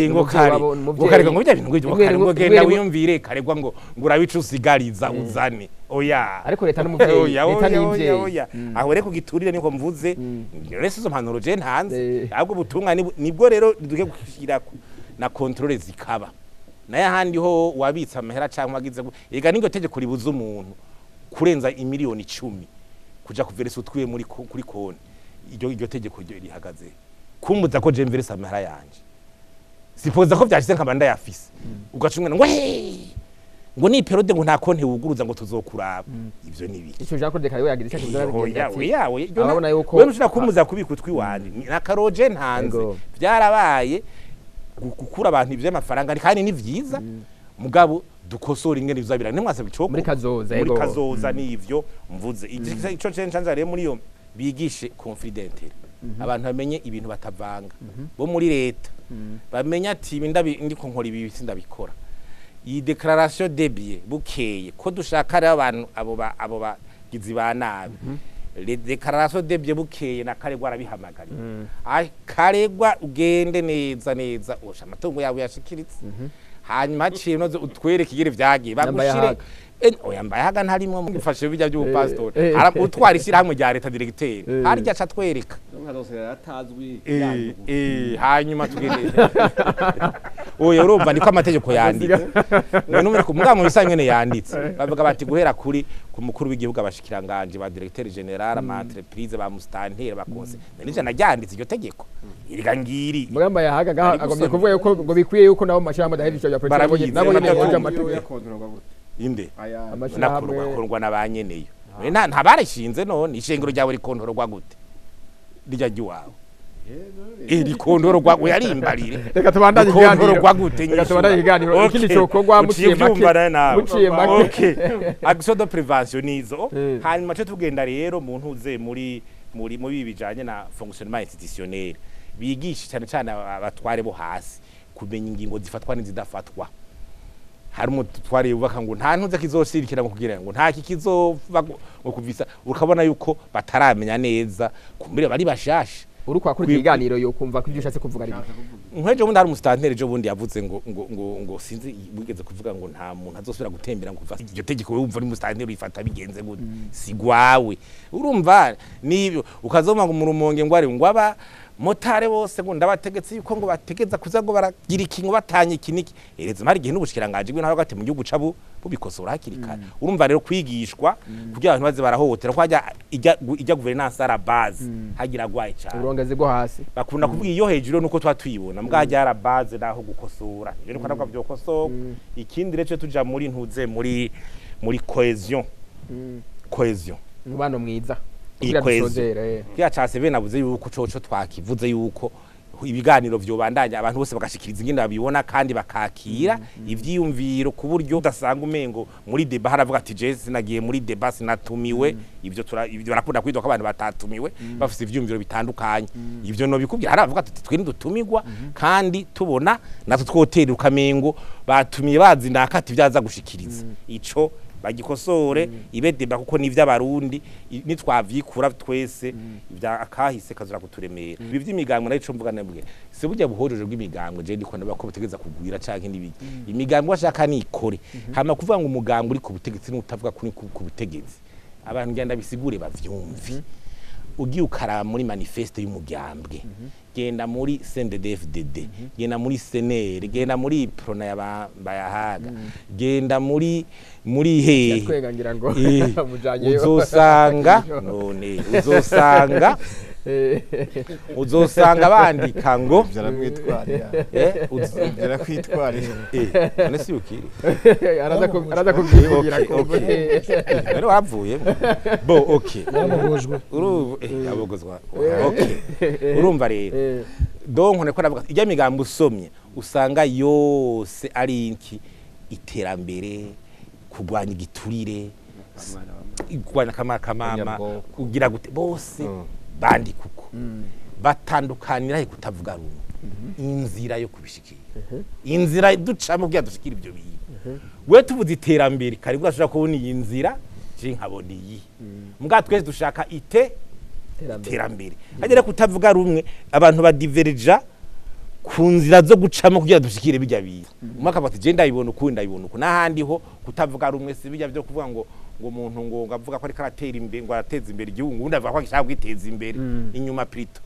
ngo kare ngo kare ngo bijya bintu ngo kare ngo genda wiyumvire karegwa ngo urabica usigariza uzane oya ariko leta n'umuvyeyi leta n'imvyeyi aho reko giturire niko mvuze rero izo mpanuro je ntanze ahubwo butumwa nibwo rero duke gushyira na controle zikaba naye ahandi ho wabitsa amahera cyangwa agize ega n'iryo tegeko ribuza umuntu kurenza imiliyoni 10 kuja kuveresa utwiye muri kuri konti iryo tegeko rihagaze kumbuza ko je mveresa amahera yanje sipoza ko byashize nkaba ndayafise ugacumwe ngo ngo ni periode ngo nta konti wuguruza ngo tuzokuraba ivyo ni biki ico Jean Claude Karewe yagize icyo kivuga oya yuko we nushira kumuza kubika utwi wanje na karoje ntanze byarabaye gukura abantu ivyo amafaranga kandi ni vyiza mugabo dukosora ingene bizabira nimwase bicoko muri kazoza muri kazoza nivyo mvuze ico ncanza rero muri yo bigishe confidentiel abantu bamenye ibintu batavanga bo muri leta bamenye ati ndiko nkora ibi sindabikora iyi declaration de biens bukeye ko dushaka rero abantu abo bagizi ba nabi les déclarations de biens bukeye na Karegwa arabihamagariye Karegwa ugende neza neza osha amatungo yawe yashikiritse hanyuma haciye noze utwereke igere vyagiye bagushire oya mbayahaga ntarimwe mufashe bijya by'ubupastori utwara ishyirahamwe rya leta directeur harya aca twereka hanyuma tugende oya urumva niko amategeko yanditse none umwe mugabo mu bisanzwe nyene yanditse bavuga bati guhera kuri ku mukuru w'igihugu abashikiranganje ba directeur general ama entreprise ba mustantera bakonse nanje naryanditse iryo tegeko iriga ngiri mugamba yahaga agomye kuvuga yuko ngo bikwiye yuko nabo mashirahamwe adahera ico bya politiki nabo nyene boje amategeko inde nakorwa nabanyeneyo nta barishinze none ishengero ryawe rikontororwa gute rijya ryiwawe rikondororwa uyarimbarire reka tubandanye ikiganiro reka tubandanye ikiganiro ikindi cyokorwa muciye make muciye make okay action de prévention nizo hanyuma cyo tugenda rero mu ntuze muri muri mu bijanye na fonctionnement institutionnel bigisha cyane cyane abatware bo hasi kumenya ingingo zifatwa n'izidafatwa hari umutware yubaka ngo nta ntuze kizoshirikira ngo kugira ngo nta kikizova ngo kuvisa ukabona yuko bataramenya neza kumbire bari bashasha uri kwa kuri ikiganiro yo kumva ko ibyo ushatse kuvuga ari nkwejo bundi hari umustanteri ejo bundi yavuze ngo ngo ngo ngo sinzi wigeze kuvuga ngo nta muntu azosubira gutembera ngo kuva iryo tegeko wumva uri umustanteri uyifata bigenze gute sigwawe urumva nibyo ukazoma ngo murumonge ngo ari ngo aba motare bose ngo ndabategetse yuko ngo bategeza kuza ngo baragira iki ngo batanye iki niki ereza mari gihe n'ubushikiranganje bw'intara hagati mu gihugu cabo bubikosora hakiri kare urumva rero kwigishwa kugira abantu baze barahohotera ko hajya ijya governance ara base hagira gwaye cyane urongeze go hasi bakunda kuvuga iyo hejuru nuko twatuyibona mbwa hajya ara base naho gukosora ibyo niko nabwo byokosoka ikindi rero tuja muri ntuze muri muri cohesion cohesion umubano mwiza kiriya ca seve navuze yuko coco twakivuze yuko ibiganiro vyobandanya abantu bose bagashikiriza ingene babibona kandi bakakira ivyiyumviro ku buryo udasanga umengo muri deba haravuga ati je sinagiye muri deba sinatumiwe ivyo ivyo barakunda kwitwa ko abantu batatumiwe bafise ivyiyumviro bitandukanye ivyo no bikubwira haravuga ati twe ntidutumirwa kandi tubona natwe twotera ukamengo batumiye bazi nakati vyaza gushikiriza ico bagikosore ibe deba kuko ni ivy'abarundi nitwavyikura twese ibya akahise kazura kuturemera ibi vy'imigambwe nayo ico mvuga nabwe si burya buhojeje bw'imigambwe je ndiko ndabako butegeza kugwira canke n'ibiki imigambwe bashaka nikore hama kuvuga ngo umugambwe uri ku butegetsi n'utavuga kuri ku butegetsi abantu ngenda bisigure bavyumve ugiye ukaraba muri manifeste y'umugambwe genda muri CNDD-FDD genda muri CNR genda muri Prona ya Bayahaga genda muri hehe ngira ngo uzosanga none uzosanga Uzosanga bandika ngo Vyaramwitwarira. Vyarakwitwarira. None si ukiri. Araza kubyivugira ko. Rero wavuye. Bo okay. Yarabogojwe. Urumva yabogozwa. Okay. Urumva rero. Donc niko navuga ijya migambo usomye usanga yose ari iki iterambere, kurwanya igiturire, kurwanya kamama, kugira gute bose bandika uko. Batandukanira he kutavuga rumwe. Inzira yo kubishikira. Inzira ducamo kugira dushikira ibyo bintu. We tuvuze iterambere kari urashobora kubona iyi nzira je nkabona iyi. Mbwa twese dushaka iterambere. Hagere kutavuga rumwe abantu badiverja ku nzira zo gucamo kugira dushikire bijya bintu. Umwe akaba ati je ndayibona uku ndayibona uku. Nahandi ho kutavuga rumwe si bijya byo kuvuga ngo umuntu ngo ngavuga ko ariko aratera imbere ngo arateza imbere igihugu ngo undi avuga ko agishaka kwiteza imbere inyuma plito.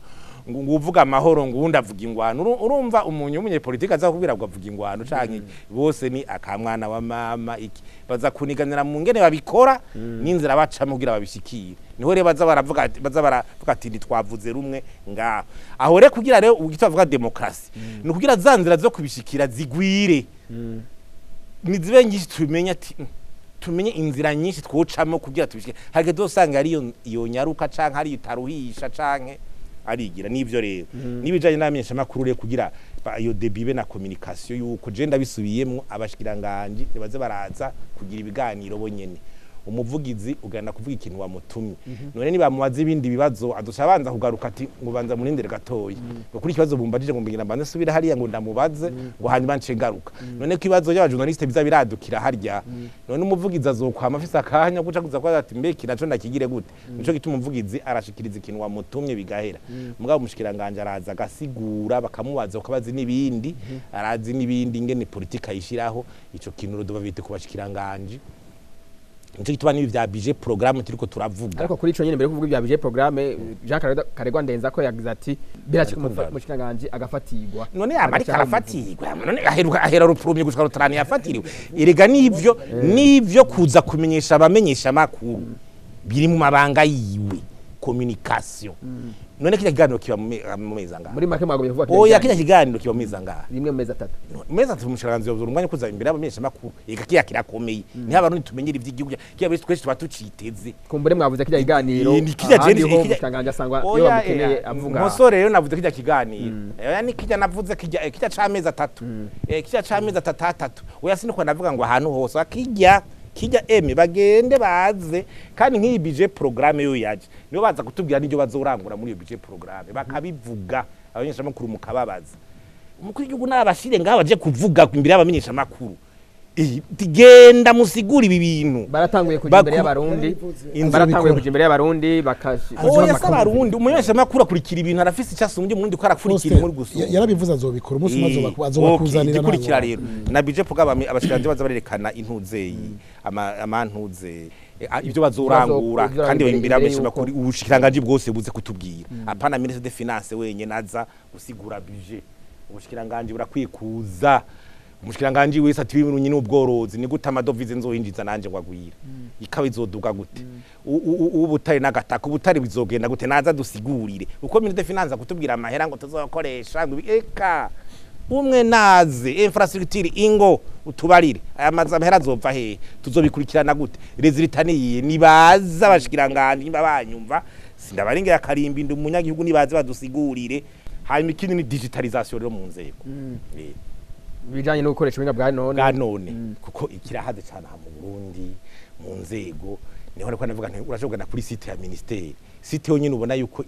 Ngo uvuga amahoro ngo undi avuga ingwano. Urumva umuntu w'umunyepolitike aza kubwira ngo avuga ingwano canke bose ni akamwana wa mama iki baza kuniganira mu ngene babikora n'inzira bacamo kugira babishikire. Niho rero baza baravuga ati ntitwavuze rumwe ngaho. Aho rero kugira rero ugitavuga demokrasi ni kugira za nzira zo kubishikira zigwire. Nizibe nyinshi tumenye ati tumenye inzira nyinshi twocamo kugira tubishike. Harike dosanga ari iyo nyaruka canke ari itaruhisha canke arigira nivyo rero nibijanye n'amenyesha makuru rero kugira iyo debibe na communication yuko je ndabisubiyemwo abashikiranganje baze baraza kugira ibiganiro bonyene. Umuvugizi ugana kuvuga ikintu wamutumye. None niba mubaza ibindi bibazo adushabanza kugaruka ati ngo banza murindire gatoyi. Ngo kuri ikibazo bumbajije ngo mbingira mbanze subira hariya ngo ndamubaze ngo hanyuma nce ngaruka. None ko ibibazo by'aba journaliste biza biradukira harya. None umuvugizi azokwama afise akanya guca kuza kwa ati mbeki naco ndakigire gute. Nico gituma umuvugizi arashikiriza ikintu wamutumye bigahera. Mugabo umushikiranganje araza agasigura bakamubaza ukabaza n'ibindi arazi n'ibindi ingene politika ayishiraho ico kintu rodo bavite kubashikiranganje. Nico gituma n'ibi vya budget programme turiko turavuga. Ariko kuri ico nyene mbere kuvuga ibya budget programme Jean Karegwa Ndenza ko yagize ati birashika umushikiranganje agafatirwa. None amarika arafatirwa. None aheruka ahera ruprumye gushika rutarani yafatiriwe. Erega nivyo nivyo kuza kumenyesha abamenyesha makuru biri mu mabanga yiwe communication. None kija kiganiro kiba mu meza ngaha. Muri make mwagomye kuvuga. Oya kija kiganiro kiba mu meza ngaha. Rimwe mu meza atatu. Mu meza atatu umushikiranganje yozura umwanya kuza imbere y'abamenyesha makuru. Eka kiya kirakomeye. Ni abarundi tumenyera ivy'igihugu. Kiya bese twese tuba tuciteze. Kumbure mwavuze kija kiganiro. Ni kija je umushikiranganje asangwa iyo bamukeneye avuga. Musore rero navuze kija kiganiro. Oya ni kija navuze kija kija ca mezi atatu. Kija ca mezi atatu. Oya siniko navuga ngo ahantu hose akijya kijya emi bagende baze kandi nk'iyi budget programme yo yaje niyo baza kutubwira n'ibyo bazorangura muri iyo budget programme bakabivuga abamenyesha makuru mukababaza. Umukuru w'igihugu nabashire ngaho baje kuvuga imbere y'abamenyesha makuru. Tigenda musigura ibi bintu. Baratanguye kuja imbere y'abarundi. Baratanguye kuja imbere y'abarundi bakashi. Oya se abarundi umumenyesha makuru akurikira ibintu arafise icasumbye umurundi ko arakurikira inkuru gusumba. Yarabivuze azobikora umunsi umwe azobakuzanira. Ikurikira rero. Na budget programme abashikiranje baza barerekana intuzeyi amantuze ibyo bazorangura kandi imbere y'abamenyesha makuru ubushikiranganje bwose buze kutubwira. Apana ministre de finance wenye naza gusigura budget. Ubushikiranganje burakwiye kuza. Umushikiranganje wese ati ibintu nyine ubworozi ni gute amadovize nzohinjiza nanje ngwagwira ikaba izoduga gute ubutare nagataka ubutare bizogenda gute naza dusigurire uko ministre de finance kutubwira amahera ngo tuzokoresha ngo eka umwe naze infrastructure ingo utubarire aya mazi amahera azova he tuzobikurikirana gute resultat niye nibaza abashikiranganje nimba banyumva sindabaringira karimbi ndi umunyagihugu nibaze badusigurire. Hanyuma ikindi ni digitalisation rero mu nzego bijanye no gukoresha ubuhinga bwa none bwa none kuko ikirahaze cyane aha mu Burundi mu nzego niho niko navuga nti urashobora kuri site ya ministeri site yonyine ubona yuko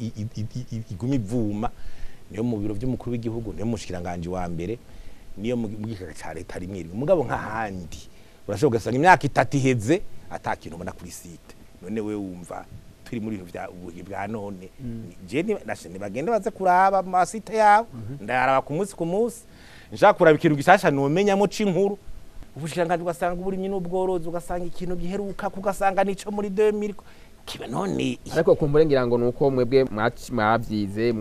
iguma ivuma niyo mu biro by'umukuru w'igihugu niyo mushikiranganje wa mbere niyo mu gikaka ca leta rimwe rimwe mugabo nk'ahandi urashobora gusanga imyaka itatu iheze atakintu ubona kuri site. None we wumva turi muri ibintu bya ubuhi bwa none je ni bagende baze kuraba ma site yabo ndaraba ku munsi ku munsi nshaka kuraba ikintu gishasha nomenyamo c'inkuru ubushikiranganje ugasanga uburimyi n'ubworozi ugasanga ikintu giheruka kugasanga nico muri 2000 Kiba none ariko kumbure ngira ngo nuko mwebwe mwabyize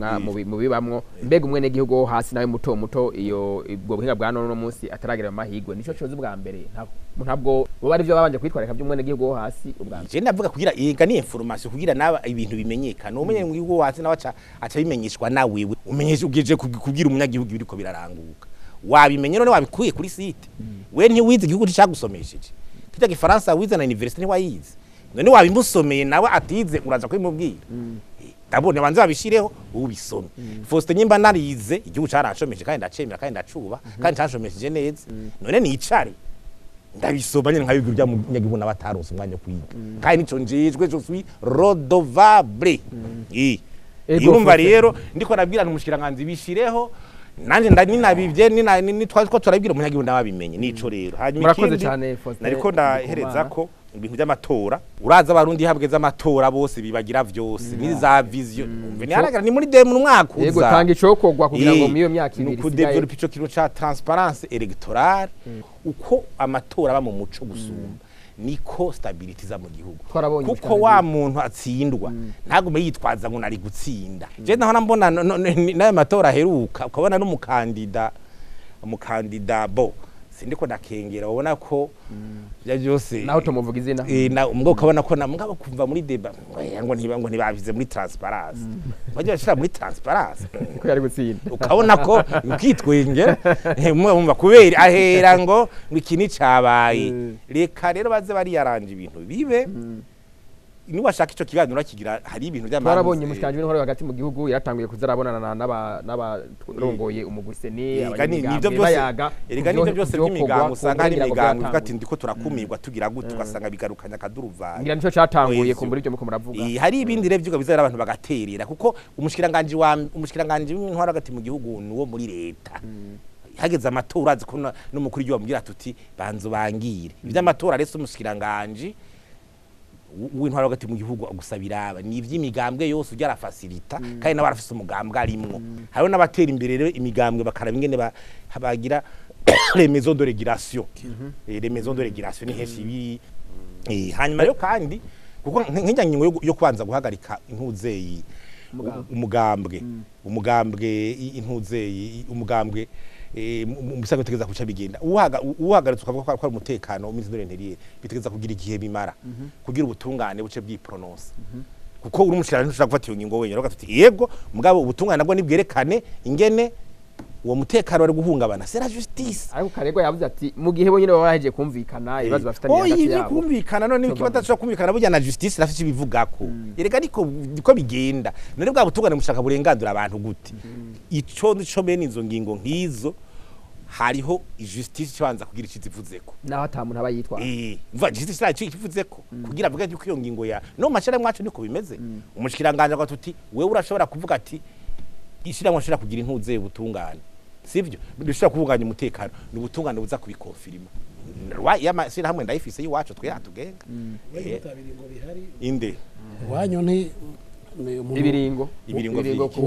mubibamwo mbega umwene gihugu wo hasi nawe muto muto iyo ubwo buhinga bwa none munsi ataragira amahigwe nico cozi bwa mbere ntabwo bo bari byo babanje kwitwareka by'umwene gihugu wo hasi ubwa mbere. Je ndavuga kugira yega ni information kugira naba ibintu bimenyekana umenye mu gihugu hasi nawe aca bimenyeshwa nawe umenyesha ugeje kubwira umunyagihugu biriko biraranguka wabimenye none wabikuye kuri site we ntiwize igihugu cyagusomesheje kijya gifaransa wize na university ntiwayize none wabimusomeye nawe atize uraza kwimubwira ndabona banze babishireho ubisome. Faustin nyimba narize igihugu carashomeje kandi ndacemera kandi ndacuba kandi canshomesheje neza none nicare ndabisoma nyene nkabibwira bya munyagihugu n'abataronse umwanya kwiga kandi nico njejwe je suis redevable. Urumva rero ndiko nabwira n'umushikiranganje bishireho nanje ndani nabibye ni twari ko turabwira umunyagihugu ndababimenye nico rero. Hanyuma ikindi nariko ndahereza ko ibintu by'amatora uraza abarundi habweza amatora bose bibagira vyose ni za vision umve ni haragara ni muri demu umwaka uza yego tanga icokogwa kugira ngo miyo myaka ibiri sigaye kudevelop ico kintu ca transparence electorale uko amatora aba mu muco gusumba niko stability za mu gihugu kuko wa muntu atsindwa ntagume yitwaza ngo nari gutsinda. Je naho mbona nayo matora aheruka ukabona n'umukandida bo sindiko ndakengera ubona ko bya byose naho tumuvuga izina na umwe ukabona ko na mugabo kumva muri débat ngo ntiba ngo ntibabize muri transparence bajya bashira muri transparence ko yari gutsinda ukabona ko ukitwengera umwe umva kubera ahera ngo iki ni cabaye reka rero baze bari yaranje ibintu bibe niwashaka ico kiganiro kigira hari ibintu by'amahanga twarabonye umushikanje w'intwaro hagati mu gihugu yaratanguye kuzarabonana n'abarongoye umuguseni abanyamigambwe bayaga erega nivyo byose by'imigambo usanga hari imigambo ivuga ati ndiko turakumirwa tugira gute ugasanga bigarukanya akaduruvayo ngira nico catanguye kumbura ibyo muko muravuga. Hari ibindi rero vyuga bizera abantu bagaterera kuko umushikiranganje w'intwaro hagati mu gihugu nuwo muri leta hageze amatora azi ko n'umukuru w'igihugu amubwira tuti banzo bangire ivy'amatora rero umushikiranganje w'intwaro hagati mu gihugu agusabira aba ni ivy'imigambwe yose ujya arafacilita kandi nawe arafise umugambwe arimwo hariho n'abatera imbere rero imigambwe bakaraba ingene bagira les maisons de régulation les maisons de régulation ni henshi biri hanyuma rero kandi kuko nk'ijya ngingo yo kubanza guhagarika intuzeyi umugambwe intuzeyi umugambwe musango bitegeza kuca bigenda uhagaritse ukavuga ko ari umutekano ministre de l'intérieur bitegeza kugira igihe bimara kugira ubutungane buce bwiprononce kuko uri umushikiranganje ntushobora gufata iyo ngingo wenyine ukavuga uti yego mugabo ubutungane nabwo nibwerekane ingene uwo mutekano wari guhungabana c'est la justice. Ariko Karegwa yavuze ati mu gihe bo nyine baba bahejeje kumvikana ibibazo bafitanye hagati yabo kumvikana none ikibazo badashobora kumvikana burya na justice rafite ibivugako erega niko bigenda none bwa butungane mushaka burengandura abantu gute ico nico bene izo ngingo nkizo hariho justice cyanza kugira ikizivuzeko naho atamuntu aba yitwa mva justice cyo ikivuzeko kugira avuga yuko iyo ngingo ya no mashara mwacu niko bimeze umushikiranganje tuti wewe urashobora kuvuga ati ishiramwe ashobora kugira intuze ubutungane sivyo bishobora kubunganya umutekano ni ubutungane buza kubikonfirima y'amashyirahamwe hamwe ndayifise y'iwacu twe yatugenga inde wanyu nti ibiringo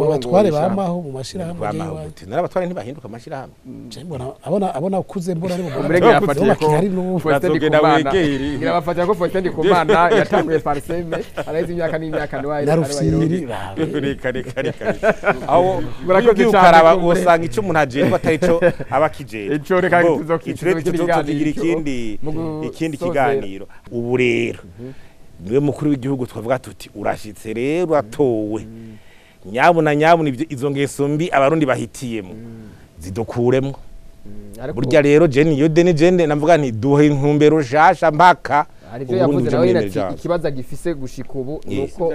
abatware bamaho mu mashirahamwe n'abatware ntibahinduka amashirahamwe abona abona kuze mbona ari mu bafatira ko Faustin Ndikumana yatanguye Parseme araheze imyaka n'imyaka niwaye reka aho murakoze cyane usanga ico umuntu ajejwe atari cyo aba kijeje ico reka tuzokigira ikindi kiganiro. Ubu rero niwe mukuru w'igihugu twavuga tuti urashitse rero atowe nyabuna nyabuna izo ngeso mbi abarundi bahitiyemo zidukuremo burya rero je niyo deni jende navuga nti duhe intumbero shasha mpaka arivyo yavuze nawe ati ikibazo gifise gushika ubu nuko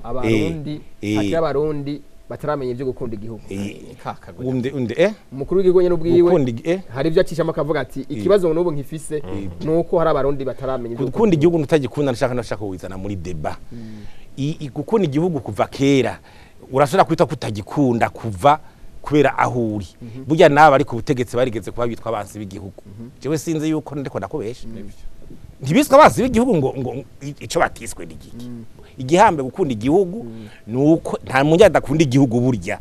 abarundi ati abarundi bataramenya ibyo gukunda igihugu unde umukuru w'igihugu nyene ubwiwe hari ibyo acishamo akavuga ati ikibazo n'ubu nkifise nuko hari abarundi bataramenya ibyo gukunda igihugu ntutagikunda ndashaka wizana muri débat gukunda igihugu kuva kera urashobora kwita kutagikunda kuva kubera aho uri burya naba ariko ubutegetsi barigeze kuba bitwa abansi b'igihugu jewe sinzi yuko ndiko ndakubesha ntibiswe abansi b'igihugu ngo ico batiswe n'igiki igihambe gukunda igihugu nuko nta munya adakunda igihugu burya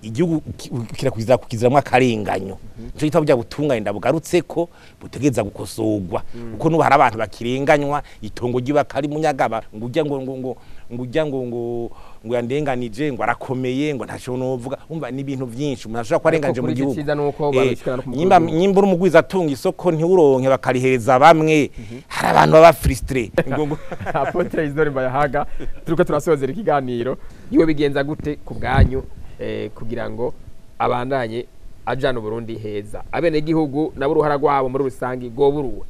Igihugu kirakwiza kukiziramwa akarenganyo. Nico gitabo bya butungane ndabugarutse ko butegeza gukosorwa, kuko nubu hari abantu bakirenganywa itongo ryibakari munyagaba ngo ujya ngo ngo ngo ngo ujya ngo ngo ngo yandenganije ngo arakomeye ngo ntaco novuga. Umva ni ibintu byinshi umuntu ashobora kwarenganje mu gihugu. Nyimba nyimba uri umugwiza atunga isoko ntiuronke bakarihereza bamwe, hari abantu baba frustré. Apotre Isidore Mbayahaga, turiko turasozera ikiganiro, yiwe bigenza gute ku bwanyu kugira ngo abandanye ajana Burundi heza, abene gihugu nabo uruhara rwabo muri rusangi goburuwe?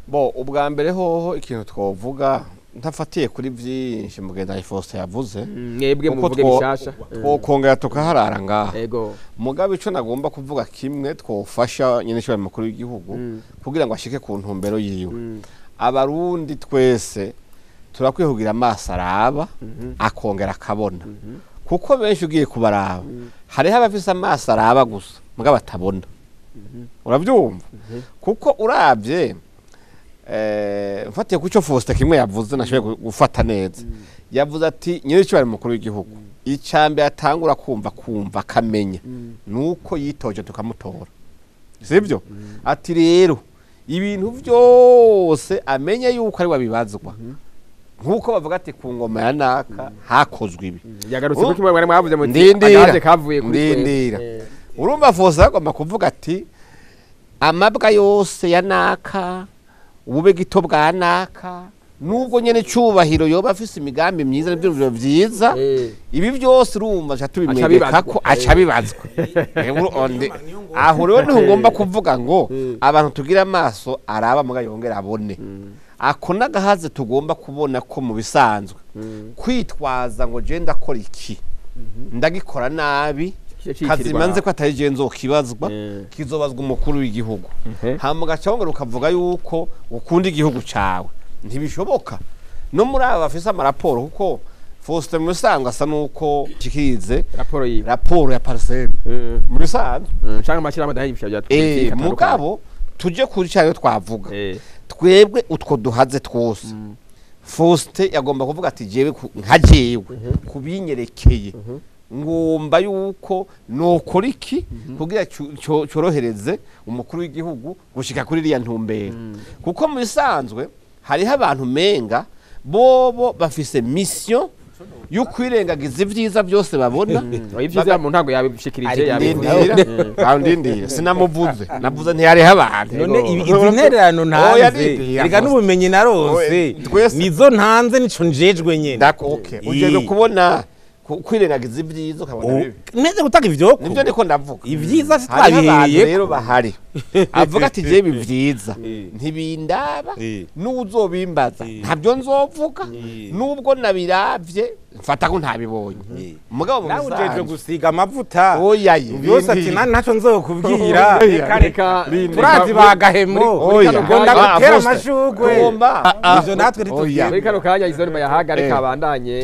Bo ubwa mbere hoho ikintu twovuga ntafatiye kuri byinshi mugenda Faustin yavuze, mwebwe muvuge bishasha twokongera tukaharara ngaha. Ego mugabe ico nagomba kuvuga kimwe twofasha nyene cyo makuru y'igihugu kugira ngo ashike ku ntumbero yiwe. Abarundi twese turakwiye kugira amaso araba akongera akabona, kuko benshi ugiye kubaraba hariho abafise amaso araba gusa mugabo batabona. Uravyumva? Kuko uravye mfatiye kuco Faustin kimwe yavuze nashoboye gufata neza. Yavuze ati nyiri bari mukuru w'igihugu icambe atangura kumva akamenya nuko yitoje tukamutora, sivyo? Ati rero ibintu byose amenye yuko ari wabibazwa, nkuko bavuga ati ku ngoma ya naka hakozwe ibi. Yagarutse kuko kimwe mwavuze muti agaze kavuye kuri ndindira. Urumva Faustin agomba kuvuga ati amabwa yose ya naka, ubube gito bwa naka, nubwo nyene cubahiro yoba afise imigambi myiza n'ivyumviro vyiza, ibi byose urumva aca tubimwereka ko aca bibazwa. Aho rero niho ngomba kuvuga ngo abantu tugira amaso araba muga yongera abone. Ako nagahaze tugomba kubona ko mu bisanzwe kwitwaza ngo je ndakora iki ndagikora nabi kazimanze ko atari je nzokibazwa, kizobazwa umukuru w'igihugu. Hama gacongera ukavuga yuko ukunda igihugu cawe, ntibishoboka. No muri aba bafise amaraporo, kuko Faustin Musanga asa nuko shikirize raporo yiwe, raporo ya Parsem muri sanzwe canke amashirahamwe adahibisha bya politike. Mugabo tuje kuri cyayo twavuga twebwe utwo duhaze twose. Faustin yagomba kuvuga ati jewe nka jewe kubinyerekeye ngomba yuko nokora iki kugira cyorohereze umukuru w'igihugu gushika kuri iriya ntumbero. Kuko mu bisanzwe hariho abantu menga bobo bafise mission yo kwirengagiza ivyiza byose babona. Ivyiza mu ntango yabishikirije yabivuze, sinamuvuze navuze ntiyariho abantu. None izi ntererano ntanze rega n'ubumenyi narose nizo ntanze nico njejwe nyene. Okay, ujejwe kubona kwirengagiza ibyiza ukabona bibi neze gutanga ivyoko, nivyo ndiko ndavuga. Ivyiza sitwabihereye rero bahari avuga ati je bivyiza ntibindaba n'uzobimbaza ntabyo nzovuga, nubwo nabiravye mfata ko ntabibonye. Mugabo nawe ujeje gusiga amavuta byose ati ntaco nzokubwira, reka turazi bagahemo ngo ndagutera amashugwe ivyo natwe ntitubwira. Muri kano kanya Isidore Mbayahaga reka abandanye,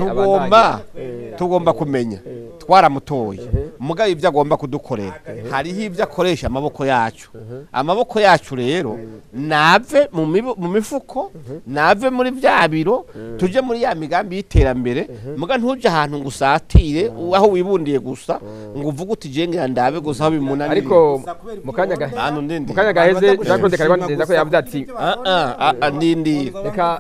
tugomba kumenya twaramutoye mugabo ibyo agomba kudukorera hariho ibyo akoresha amaboko yacu. Amaboko yacu rero nave mu mifuko, nave muri bya biro, tuje muri ya migambi y'iterambere. Muga ntuje ahantu ngo usatire aho wibundiye gusa ngo uvuge uti je ngira ndabe gusa aho bimunaniye. Ariko mukanya gaheze Jean Claude Karegwa ndenza ko yavuze ati ndindira reka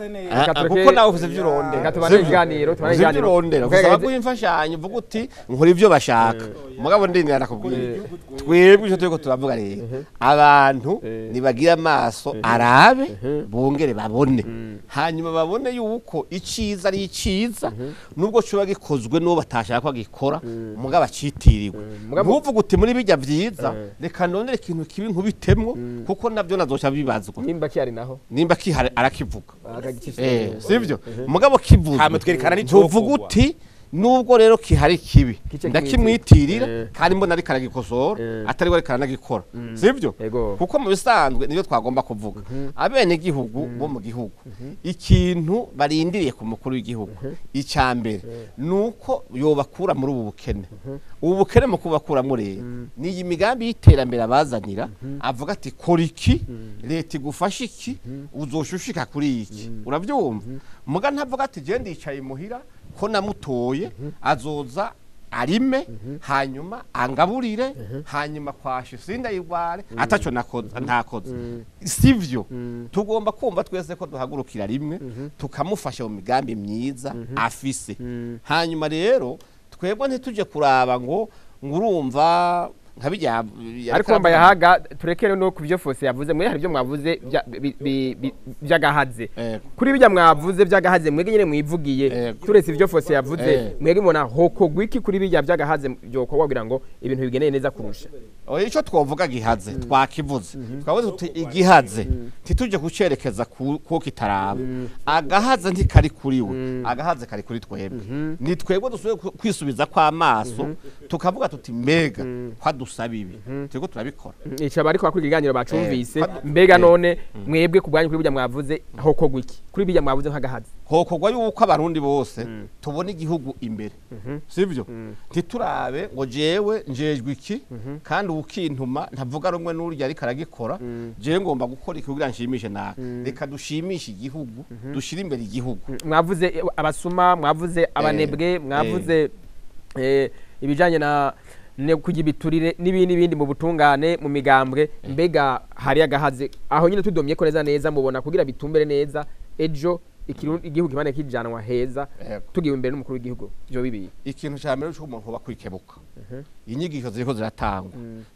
kuko nawe ufise ivy'urondera, reka tubane ikiganiro, tubane ikiganiro ivy'urondera gusa baguha imfashanyo uvuge uti nkora ivyo bashaka. Mugabo ndindira nakubwira twebwe ico turiko turavuga rero abantu nibagira amaso arabe bongere babone, hanyuma babone yuko iciza ari iciza nubwo cuba gikozwe n'uwo batashaka ko gikora mugabo acitiriwe. Ntuvuge uti muri bijya vyiza reka nondere ikintu kibi nkubitemwo kuko navyo nazoca bibazwa. Nimba kihari naho, nimba kihari arakivuga sivyo? Mugabo kivuze ntuvuge uti nubwo rero kihari kibi ndakimwitirira kandi mbona ariko aragikosora atari we ariko aranagikora, sivyo? Kuko mu bisanzwe nivyo twagomba kuvuga. Abene gihugu bo mu gihugu ikintu barindiriye ku mukuru w'igihugu icya mbere nuko yobakura muri ubu bukene. Ubu bukene mu kubakuramo rero ni iyi migambi y'iterambere abazanira, avuga ati kora iki leta igufasha iki uzoshushika kuri iki. Uravyumva? Muga ntavuga ati je ndicaye muhira ko namutoye azoza Arime, hanyuma angaburire, hanyuma kwasha sindayigware ataco nakoze ntakoze, sivyo? Tugomba kumva twese ko duhagurukira rimwe, tukamufasha mu migambi myiza afise. Hanyuma rero twebwe ntituje kuraba ngo ngurumva nka bijya. Ariko mbaye haga turekere no ku byo Fose yavuze. Mwe hari ibyo mwavuze by'agahaze. Kuri bijya mwavuze by'agahaze, mwege nyine mwivugiye, turetse ibyo Fose yavuze, mwege mubona hokogwa iki kuri bijya by'agahaze byokorwa kugira ngo ibintu bigeneye neza kurusha? Oya, icyo twovuga gihaze twakivuze, twavuze tuti igihaze ntitujye kucerekeza ku kitaraba. Agahaze ntikari kuri we, agahaze kari kuri twebwe. Ni twebwe dusubiye kwisubiza kw'amaso, tukavuga tuti: mbega kwa dusaba ibi, turiko turabikora? Ico bariko bakora ikiganiro bacumvise. Mbega none mwebwe ku bwanyu, kuri bijya mwavuze hokogwa iki kuri bijya mwavuze nk'agahaze? Hokorwa yuko Abarundi bose tubona igihugu imbere, sivyo? Ntiturabe ngo jewe njejwe iki, kandi ukintuma ntavuga rumwe n'urya ariko aragikora, jewe ngomba gukora iki kugira nshimishe naka. Reka dushimishe igihugu, dushire imbere igihugu. Mwavuze abasuma, mwavuze abanebwe, mwavuze ibijanye na ne kurya ibiturire n'ibindi n'ibindi mu butungane, mu migambwe. Mbega hari agahaze aho nyine tudomye ko neza neza mubona kugira bitumbere neza ejo igihugu kibane kijanwa heza, tugiwe imbere n'umukuru w'igihugu, byo bibi? Ikintu cya mbere cy'uko umuntu uba kwikebuka, inyigisho ziriko ziratangwa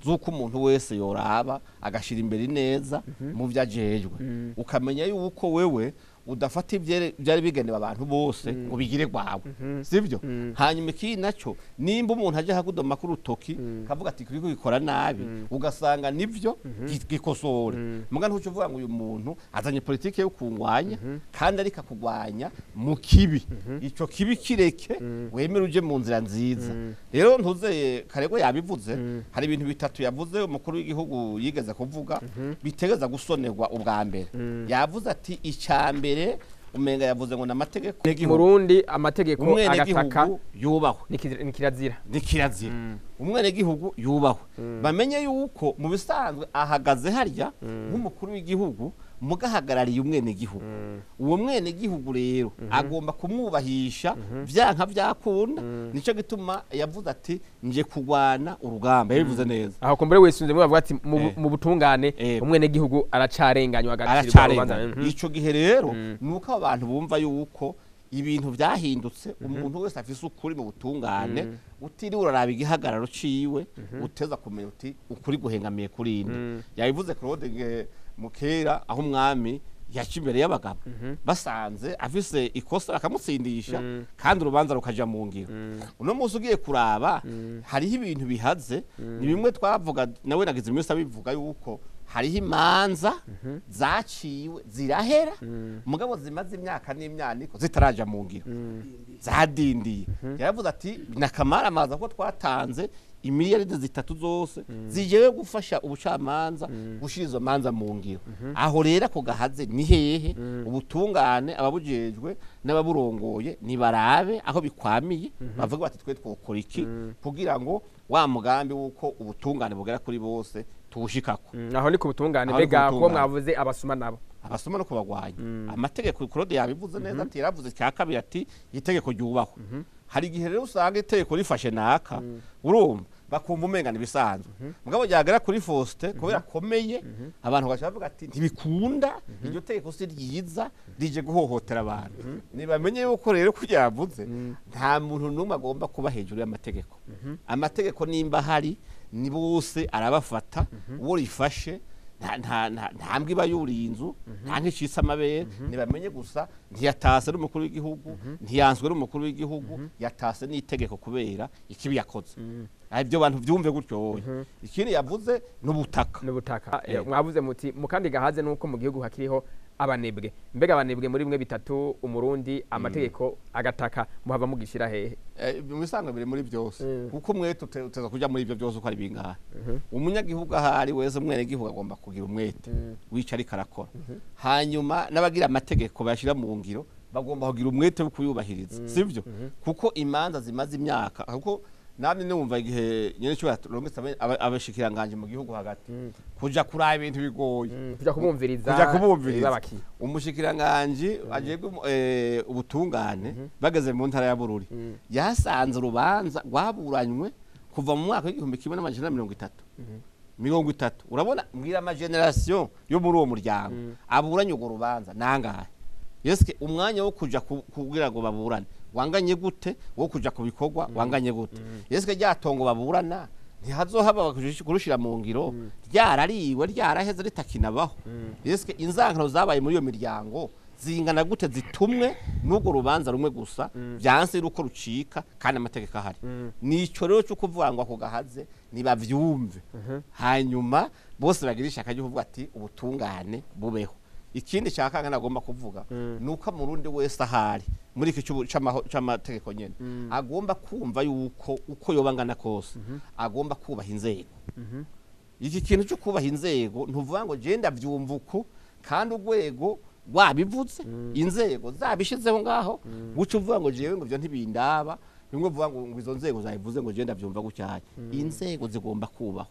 z'uko umuntu wese yoraba agashira imbere neza mu byo ajejwe, ukamenya yuko wewe udafata ivyari bigenewe abantu bose ngo bigire rwawe, sivyo? Hanyuma ikindi nacyo, nimba umuntu aje akudoma ku rutoki kavuga ati kuriko gikora nabi, ugasanga nivyo, gikosore. Muga ntuce uvuga ngo uyu muntu azanye politike yo kungwanya kandi ariko akugwanya mu kibi. Ico kibi kireke, wemere uje mu nzira nziza. Rero ntuzeye Karego yabivuze, hari ibintu bitatu yavuze umukuru w'igihugu yigeze kuvuga bitegeza gusonerwa. Ubwa mbere yavuze ati icya mbere, umenga yavuze ngo n'amategeko. Murundi amategeko agataka Umwenegihugu yubahwe. Ni kirazira. Ni kirazira. Umwenegihugu yubahwe, bamenye yuko mu bisanzwe ahagaze harya nk'umukuru w'igihugu, mugahagarariye umwenegihugu. Uwo mwenegihugu rero agomba kumwubahisha vyanka vyakunda. Nico gituma yavuze ati nje kurwana urugamba, yabivuze neza. Aho kumbure wisunze mwe bavuga ati mu butungane umwenegihugu aracarenganywa, agacirwa urubanza. Aracarengana. Ico gihe rero nuko abo bantu bumva yuko ibintu vyahindutse, umuntu wese afise ukuri mu butungane, utiriwe uraraba igihagararo ciwe, uteza kumenya uti ukuri guhengamiye kuri inde. Yabivuze Claude nge mukera aho umwami yaca imbere y'abagabo, basanze afise ikosa bakamutsindisha, kandi urubanza rukaja mu ngiro. Uno munsi ugiye kuraba hariho ibintu bihaze, ni bimwe twavuga, nawe nagize iminsi abivuga yuko hariho imanza zaciwe zirahera, mugabo zimaze imyaka n'imyaniko zitaraja mu ngiro, zadindiye. Yaravuze ati nakamara amaza ko twatanze imiliyaridi 3 zose zijewe gufasha ubucamanza gushira izo manza mu ngiro. Aho rero ako gahaze ni hehe? Ubutungane, ababujejwe n'ababurongoye nibarabe aho bikwamiye, bavuga bati twe twokora iki kugira ngo wa mugambi w'uko ubutungane bugera kuri bose tuwushikako. Aho ni ku butungane. Aho ni ku Mbega kuba butungane. mwavuze abasuma nabo? Abasoma no kubagwanya, amategeko, Claude yabivuze neza ati yaravuze cya kabiri ati itegeko ryubahwe. Hari igihe rero usanga itegeko rifashe naka, urumva bakumva umenga ibisanzwe, mugabo ryagera kuri Faustin kubera akomeye, abantu bagaca bavuga ati ntibikunda, iryo tegeko si ryiza, rije guhohotera abantu. Nibamenye yuko rero kugira yavuze nta muntu n'umwe agomba kuba hejuru y'amategeko. Amategeko nimba ahari ni bose arabafata. Uwo rifashe nta mbwa iba yuriye inzu, nta nk'icitse amabere. Ntibamenye gusa ntiyatase n'umukuru w'igihugu, ntiyanswe n'umukuru w'igihugu, yatase n'itegeko kubera ikibi yakoze. Ibyo bantu byumve gutyo wowe. Ikindi yavuze n'ubutaka. N'ubutaka. Mwavuze muti mu kandi gahaze nuko mu gihugu hakiriho abanebwe. Mbega abanebwe muri mwe bitatu, Umurundi, amategeko, agataka, muhava mugishira hehe? Mu bisanzwe biri muri byose, kuko umwete uteza kuja muri ibyo byose uko ari bingahe. Umunyagihugu ahari wese, umwenegihugu agomba kugira umwete wica ariko arakora. Hanyuma n'abagira amategeko bayashyira mu ngiro bagomba kugira umwete wo kuyubahiriza, sivyo? Kuko imanza zimaze imyaka, kuko Namwe numva igihe nyene cyo yarungitse abashikiranganje mu gihugu hagati kuja kuraba ibintu bigoye, kuja kubumviriza, kuja kubumviriza umushikiranganje ajejwe ubutungane bageze mu ntara ya Bururi yasanze urubanza rwaburanywe kuva mu mwaka w'igihumbi kimwe n'amajana 30 urabona mbwira ama generation yo muri uwo muryango aburanye urwo rubanza nangahe? Yeske umwanya wo kuja kugira ngo baburane wanganye gute, wo kuja kubikorwa wanganye gute? Yeske ryatongo baburana ntihazohaba kurushira mu ngiro ryarariwe ryaraheze ritakinabaho? Yeske inzankano zabaye muri iyo miryango zingana gute zitumwe n'urwo rubanza rumwe gusa byanse ruko rucika kandi amategeko ahari? Nico rero cyo kuvuga ngo ako gahaze nibavyumve, hanyuma bose bagira ishaka ryo kuvuga ati ubutungane bubeho. Ikindi cyakanga nagomba kuvuga nuko murundi wese ahari muri iki c'amategeko nyene agomba kumva yuko uko yobangana kose agomba kubaha inzego. Iki kintu cyo kubaha inzego ntuvuga ngo je ndavyumva uko kandi urwego wabivuze inzego zabishizeho ngaho guca uvuga ngo jewe ngo byo ntibindaba, bimwe uvuga ngo izo nzego zabivuze ngo je ndavyumva gucyaye. Inzego zigomba kubahwa.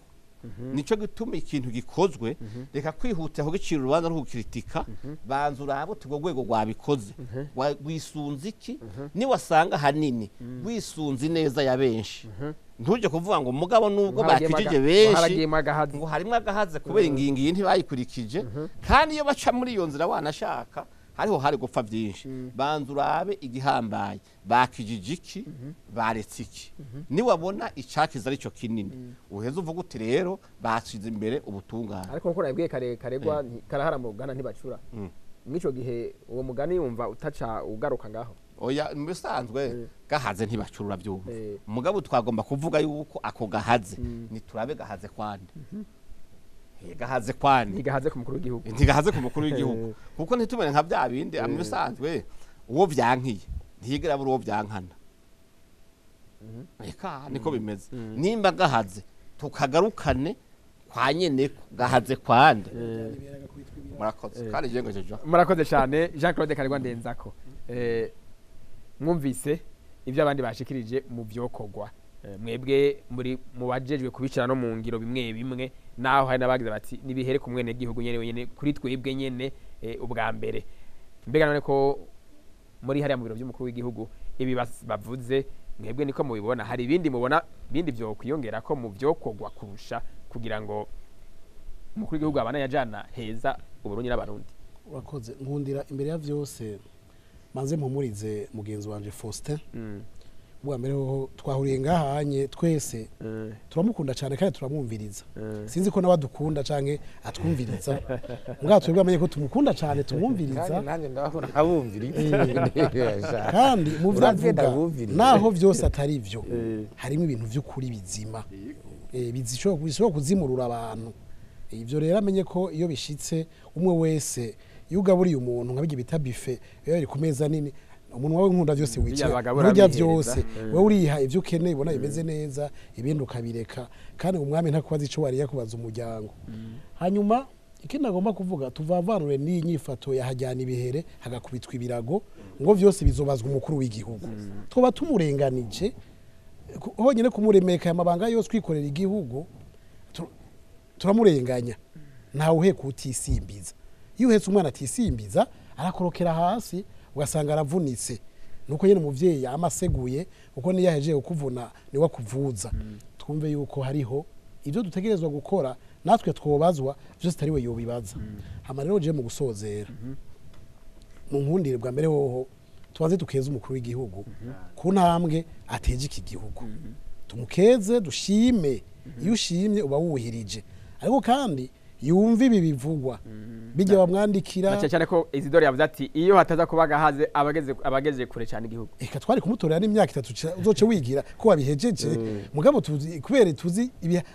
Nico gituma ikintu gikozwe reka kwihutira kugicira urubanza no kukritika, banza urabo tugo rwego rwabikoze rwisunze iki, ni wasanga hanini rwisunze neza ya benshi. Ntuje kuvuga ngo mugabo nubwo bakijije benshi ngo harimo agahaze kubera ingingo iyi ntibayikurikije, kandi iyo baca muri iyo nzira wanashaka hariho hari gupfa byinshi. Banza urabe igihambaye bakijije iki, baretse iki, niwabona icakiza aricyo kinini uheze uvuga uti rero basize imbere ubutungane. Ariko nkuko nabwiye kare karegwa karahara mu ruganda ntibacura, mw'ico gihe uwo mugani wumva utaca ugaruka ngaho. Oya, mu bisanzwe gahaze ntibacura byumva, mugabo twagomba kuvuga yuko ako gahaze niturabe gahaze kwande, gahaze kwani ntigahaze ku mukuru w'igihugu, ntigahaze ku mukuru w'igihugu, kuko ntitumene nka bya bindi mu bisanzwe uwo byankiye ntigera buri uwo byankana. Eka niko bimeze. Nimba gahaze tukagarukane kwa nyene gahaze kwande. Murakoze kandi je ngo murakoze cyane Jean Claude Karegwa Ndenzako. Mwumvise ibyo abandi bashikirije mu byokogwa, mwebwe muri mubajejwe kubicira no mu ngiro bimwe bimwe, naho hari nabagize bati nibihere ku mwene gihugu nyene wenyene kuri twebwe nyene ubwa mbere. Mbega none ko muri hariya mu biro by'umukuru w'igihugu ibi bavuze mwebwe niko mubibona, hari ibindi mubona bindi byo kwiyongera ko mu byokogwa kurusha kugira ngo umukuru w'igihugu abana yajana heza Uburundi n'abarundi? Urakoze. Nkundira imbere ya vyose manze mpumurize mugenzi wanje Faustin. Ubwa mbere ho twahuriye ngahanye twese turamukunda cyane kandi turamwumviriza. Sinzi ko nawe adukunda canke atwumviriza, mbwa twebwe amenye ko tumukunda cyane tumwumviriza. Kandi nanjye ndabona abumviriza kandi mu vyavuga naho vyose atari byo harimo ibintu vy'ukuri bizima bizishobora kuzimurura abantu. Ivyo rero amenye ko iyo bishitse umwe wese iyo ugaburiye umuntu nka bijye bita buffet iyo biri ku meza nini umuntu wawe nkunda byose wicara urya byose wewe uriha ivyo ukeneye ubona bimeze neza ibindi ukabireka, kandi umwami ntakubaza ico wariye kubaza umuryango. Hanyuma ikindi agomba kuvuga tuvavanure n'iyi nyifato yahajyana ibihere hagakubitwa ibirago ngo vyose bizobazwa umukuru w'igihugu. Twoba tumurenganije honyine kumuremeka amabanga yose kwikorera igihugu turamurenganya. Ntawe uheka utisimbiza, iyo uhetse umwana atisimbiza arakorokera hasi ugasanga aravunitse. Nuko nyene umuvyeyi amaseguye uko niyo yahejeje kukuvuna niwe akuvuza. Twumve yuko hariho ibyo dutegerezwa gukora natwe twobazwa byose atari we yobibaza. Hama rero je mu gusozera mu nkundire bwa mbere hoho tubanze tukeze umukuru w'igihugu ku ntambwe ateje iki gihugu, tumukeze dushime. Iyo ushimye uba wuhirije, ariko kandi yumva ibi bivugwa bijya bamwandikira cyane ko Isidore yavuze ati iyo hataza kuba gahaze abageze kure cyane igihugu. Eka twari kumutorera n'imyaka 3 uzoce wigira ko wabihejeje, mugabo tuzi kubera tuzi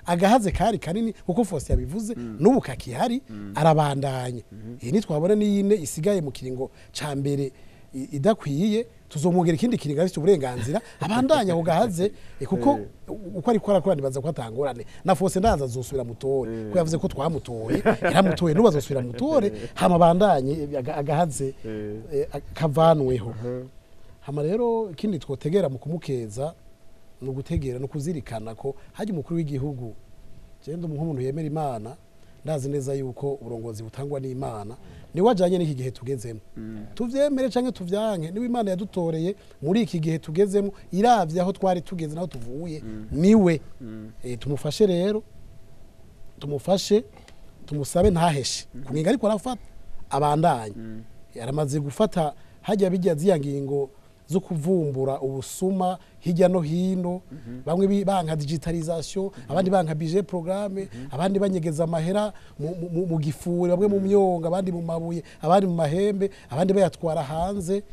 agahaze kari kanini kuko Faustin yabivuze n'ubu kakihari arabandanya. Iyi ni twabona n'iyine isigaye mu kiringo ca mbere idakwiye tuzomwongera ikindi kiringo afite uburenganzira abandanya aho gahaze, kuko uko ariko arakora nibaza ko atangorane na Faustin ndaza azosubira mutore ko yavuze ko twamutoye yaramutoye nuba azosubira mutore hama bandanye agahaze kavanweho. Hama rero ikindi twotegera mu kumukeza Ni ugutegera no kuzirikana ko hajya umukuru w'igihugu. Genda nk'umuntu yemera Imana, ndazi neza yuko uburongozi butangwa n'Imana, niwe ajanye n'iki gihe tugezemo. Tuvyemere canke tuvyanke, niwe Imana yadutoreye muri iki gihe tugezemo, iravye aho twari tugeze naho tuvuye, niwe. Tumufashe rero, tumufashe, tumusabe ntaheshe ku ngingo ariko arafata, abandanye. Yaramaze gufata hajya bijya ziya ngingo zo kuvumbura ubusuma hirya no hino, bamwe banka digitalisation, abandi banka budget programme, abandi banyegeza amahera mu gifuri, bamwe mu myonga, abandi mu mabuye, abandi mu mahembe, abandi bayatwara hanze,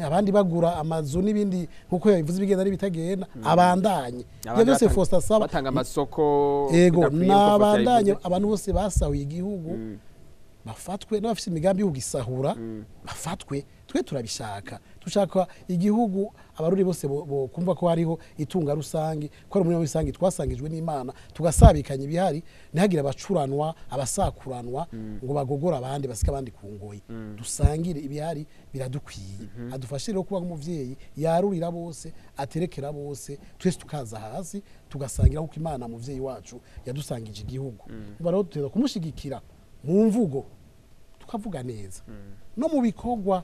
abandi bagura amazu n'ibindi, nkuko yabivuze, ibigenda n'ibitagenda. Abandanye ibyo byose Faustin asaba. Batanga amasoko Ego. bidakwiye, nkuko Faustin Nabandanye. yabivuze. Abantu bose basahuye igihugu bafatwe, n'abafite imigambi yo kugisahura bafatwe. Twe turabishaka, dushaka igihugu Abarundi bose bo kumva ko hariho itunga rusange, ko ari umurima rusange twasangijwe n'Imana, tugasabikanya ibihari, ntihagire abacuranwa, abasakuranwa ngo bagogore abandi, basike abandi ku ngoyi. Dusangire ibihari, biradukwiye. Adufashe rero kuba nk'umuvyeyi yarurira bose, aterekera bose, twese tukaza hasi tugasangira kuko Imana muvyeyi wacu yadusangije igihugu. Umva rero, tuteza kumushigikira mu mvugo, tukavuga neza, no mu bikorwa.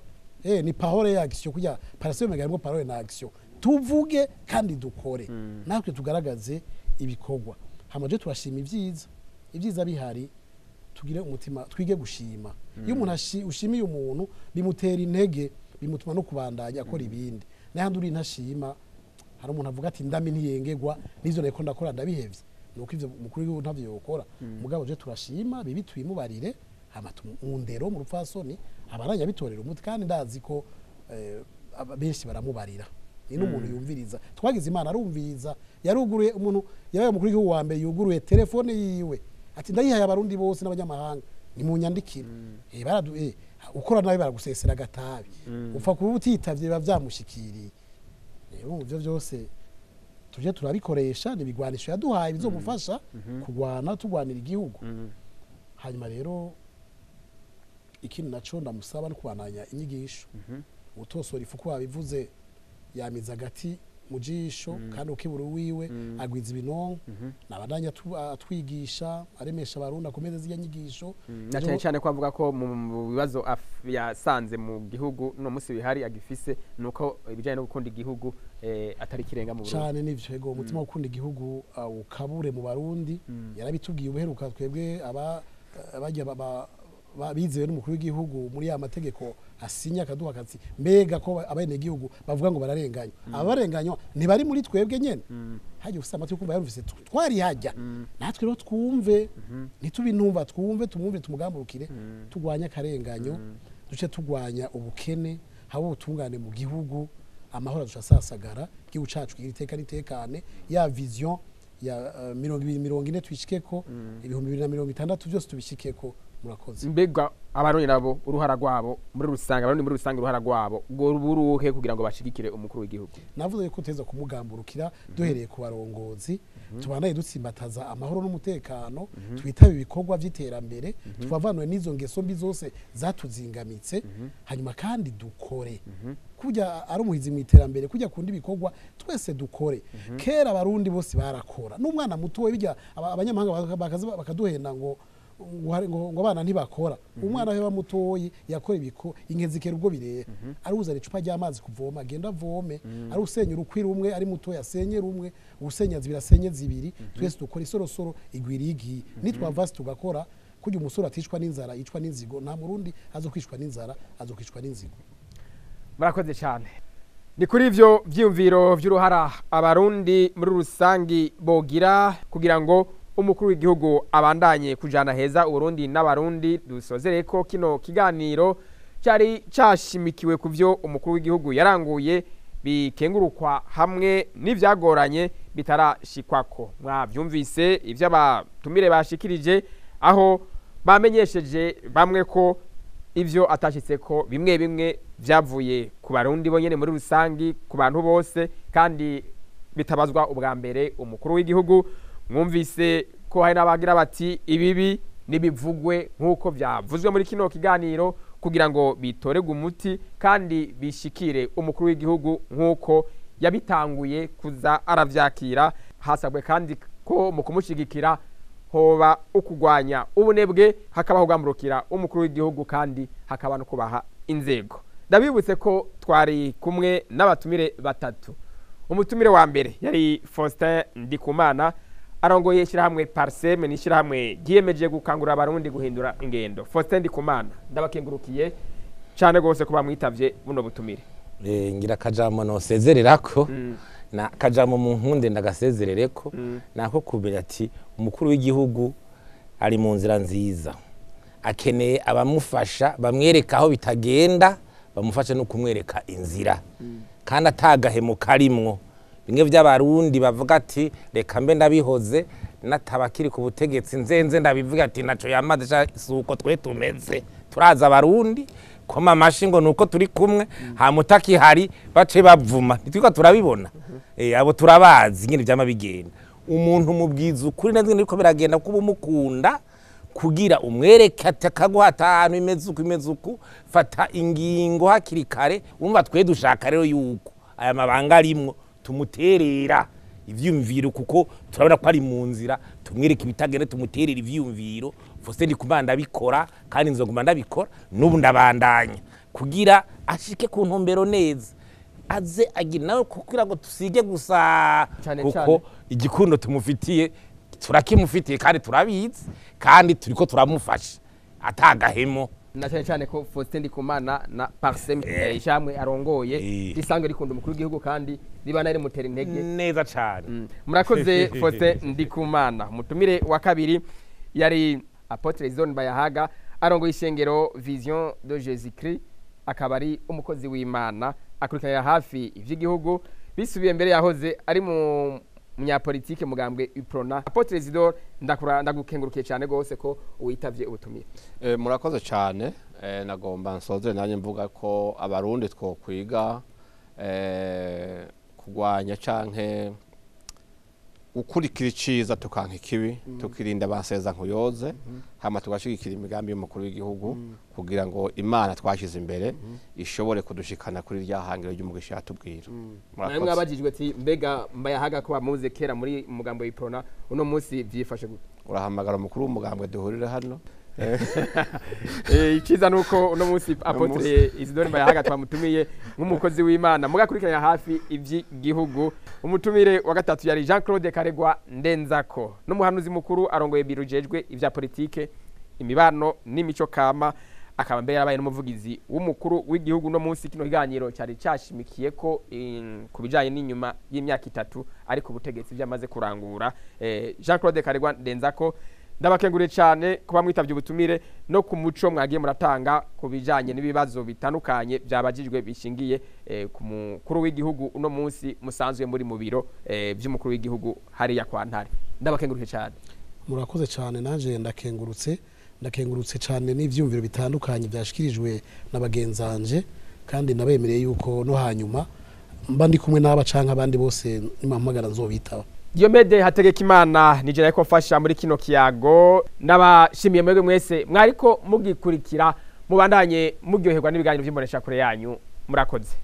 Ni parole ya action, kujya parasio mega harimo parole na action. Tuvuge kandi dukore, natwe tugaragaze ibikorwa. Hama je turashima ibyiza, ibyiza bihari tugire umutima, twige gushima. Iyo umuntu ushimiye umuntu, bimutera intege, bimutuma no kubandanya akora ibindi. N'ahandi uri ntashima, hari umuntu avuga ati: "Ndami ntiyengegwa n'ivyo nariko ndakora, ndabihevye." Nuko ivyo umukuru w'igihugu ntavyo yokora. Mugabo je turashima, bibi tubimubarire, hama mu ndero, mu rupfasoni, abaranya bitorera umuti. Kandi ndazi ko benshi baramubarira, ni n'umuntu yumviriza. Twagize Imana arumviriza, yaruguruye. Umuntu yabaye umukuru w'igihugu wa mbere yuguruye telefone yiwe, ati: "Ndayihaye Abarundi bose n'abanyamahanga, nimunyandikire." Baradu ukora nabi baragusesera agatabi, upfa kuba utitavye biba vyamushikiriye. Rero ivyo vyose tuje turabikoresha, ni ibigwanisho yaduhaye bizomufasha kurwana, turwanira igihugu. Hanyuma rero ikindi naco ndamusaba no kubandanya inyigisho. Utosora ifuku, babivuze, yamiza agati mu jisho, kandi ukibura wiwe agwiza ibinonko. Nabandanya atwigisha, aremesha Abarundi, akomeze zirya nyigisho. Na cyane cyane ko avuga ko mu bibazo yasanze mu gihugu no musi bihari agifise, nuko ibijanye no gukunda igihugu atari kirenga mu Burundi. Cane, nivyo. Ego, umutima wo gukunda igihugu ukabure mu Barundi. Yarabitubwiye ubuheruka, twebwe aba bajya bizewe n'umukuru w'igihugu muri ya mategeko asinya akaduha akazi. Mbega ko abenegihugu bavuga ngo bararenganywa, abarenganywa ntibari muri twebwe nyene? Hajya ufise amatwi kumva yarumvise, twari hajya natwe rero twumve, ntitubintumva, twumve, tumwumve, tumugamburukire, turwanye akarenganyo, duce turwanya ubukene, habe ubutungane mu gihugu, amahoro aduca asasagara, igihugu cacu kigira iteka n'itekane. Ya vision ya 2040 twishikeko, 2060, byose tubishikeko. Murakoze. Mbega Abarundi nabo uruhara rwabo muri rusange, Abarundi muri rusange uruhara rwabo ngo buruhe kugira ngo bashigikire umukuru w'igihugu? Navuze yuko uteza kumugamburukira duhereye ku barongozi, tubandanye dutsimbataza amahoro n'umutekano, twitabe ibikorwa by'iterambere, tubavanwe n'izo ngeso mbi zose zatuzingamitse. Hanyuma kandi dukore kujya ari umuhizi mu iterambere, kujya kundi ibikorwa, twese dukore. Kera Abarundi bose barakora, n'umwana muto. Bijya abanyamahanga bakaza bakaduhenda ngo abana ntibakora. Umwana we mutoyi yakora ibiko inkezi kera ubwo bireha, ari uzana icupa ry'amazi kuvoma, agenda avome, ari usenya urukwi rumwe ari mutoya, asenye rumwe, usenya zibiri asenye zibiri. Twese dukora, isorosoro igwira igiye. Nitwavasi tugakora kujya umusore aticwa n'inzara, yicwa n'inzigo. Nta Murundi azokwicwa n'inzara, azokwicwa n'inzigo. Murakoze cyane. Ni kuri ivyo vyiyumviro vy'uruhara Abarundi muri rusangi bogira kugira ngo umukuru w'igihugu abandanye kujana heza Uburundi n'Abarundi dusozere ko kino kiganiro cyari cashimikiwe ku vyo umukuru w'igihugu yaranguye bikengurukwa, hamwe n'ivyagoranye bitarashikwako. Mwavyumvise ivyo abatumire bashikirije, aho bamenyesheje bamwe ko ivyo atashitseko bimwe bimwe vyavuye ku Barundi bonyene muri rusangi, ku bantu bose, kandi bitabazwa ubwa mbere umukuru w'igihugu. Mwumvise ko hari n'abagira bati ibibi nibivugwe nk'uko vyavuzwe muri kino kiganiro kugira ngo bitoregwe umuti kandi bishikire umukuru w'igihugu nk'uko yabitanguye kuza aravyakira. Hasabwe kandi ko mu kumushigikira hoba ukugwanya ubunebwe, hakabaho kugamburukira umukuru w'igihugu kandi hakaba no kubaha inzego. Ndabibutse ko twari kumwe n'abatumire batatu. Umutumire wa mbere yari Faustin Ndikumana, arongoye ishyirahamwe Parseme, ni ishyirahamwe ryiyemeje gukangurira abarundi guhindura ingendo. Faustin Ndikumana, ndabakengurukiye cyane rwose kuba mwitavye buno butumire. Ngira akajambo nosezererako, na akajambo mu nkunde ndagasezerereko, nako kumenya ati umukuru w'igihugu ari mu nzira nziza, akeneye abamufasha bamwereka aho bitagenda, bamufasha no kumwereka inzira, kandi atagahemo karimwo. Bimwe by'abarundi bavuga ati reka mbe ndabihoze natabakiri ku butegetsi nzenze ndabivuga ati naco yamaze, suko twe tumeze turaza abarundi koma amashi ngo nuko turi kumwe, hamutakihari bace bavuma nitwiko turabibona. Abo turabazi nyine byama bigenda. Umuntu mubwiza ukuri neza niko biragenda kuba umukunda kugira umwereke ati akaguhata ahantu imeze uku imeze uku, fata ingingo hakiri kare. Umva twe dushaka rero yuko aya mabanga arimwo tumuterera ivyumviro, kuko turabona ko ari mu nzira, tumwereke ibitagenda tumuterera ivyumviro. Faustin Ndikumana ndabikora kandi nzoguma ndabikora n'ubu ndabandanya kugira ashike ku ntumbero neza, aze agira nawe kugira ngo tusige gusa, kuko igikundo tumufitiye turakimufitiye kandi turabizi kandi turiko turamufasha atagahemo. Na cyane cyane ko Faustin Ndikumana na Parseme ishamwe arongoye risanzwe rikunda umukuru w'igihugu kandi riba nari mutera intege neza cyane. Murakoze Faustin Ndikumana. Umutumire wa kabiri yari Apotre Isidore Mbayahaga, arongoye ishengero Vision de Jésus Christ, akaba ari umukozi w'Imana akurikiranira hafi ivy'igihugu, bisubiye mbere yahoze ari mu munyapolitike mugambwe Uprona. Apotre Isidore, ndagukengurukiye cyane gose ko witavye ubutumire. Murakoze cyane. Nagomba nsoze nanjye mvuga ko abarundi twokwiga kugwanya canke gukurikira iciza tukanka ikibi, tukirinda baseza nkuyoze, hama tugashigikira imigambi y'umukuru w'igihugu kugira ngo Imana twashize imbere ishobore kudushikana kuri rya hangiro ry'umugisha yatubwira. Murakoze. Mwabajijwe ati mbega Mbayahaga ko bamuze kera muri mugambo y'Iprona, uno munsi vyifashe gute? Urahamagara umukuru w'umugambwe duhurire hano. Iciza nuko uno munsi Apotre Isidore Mbayahaga twamutumiye nk'umukozi w'Imana mugakurikirana hafi ivy'igihugu. Umutumire wa gatatu yari Jean Claude Karegwa Ndenzako, n'umuhanuzi mukuru arongoye biro jejwe ivya politike, imibano n'imico kama, akaba mbere yarabaye n'umuvugizi w'umukuru w'igihugu. No munsi kino kiganiro cyari cyashimikiye ko kubijanye n'inyuma y'imyaka 3 ariko ubutegetsi byamaze kurangura. Jean Claude Karegwa Ndenzako, ndabakenguriye cyane kuba mwitavye ubutumire no ku muco mwagiye muratanga kubijanye n'ibibazo bitandukanye byabajijwe bishingiye ku mukuru w'igihugu uno munsi musanzwe muri mu biro by'umukuru w'igihugu hariya kwa Ntare. Ndabakenguriye cyane. Murakoze cyane, nanje ndakengurutse cyane n'ivyumviro bitandukanye byashikirijwe n'abagenzanje, kandi nabemereye yuko no hanyuma mba ndi kumwe n'aba canke abandi bose nimpamagara nzobitaba. Diomede Hategekimana nije ariko mfasha muri kino kiyago, n'abashimiye mwebwe mwese mwariko mugikurikira, mubandanye muryoherwa n'ibiganiro by'imbonesha kure yanyu. Murakoze.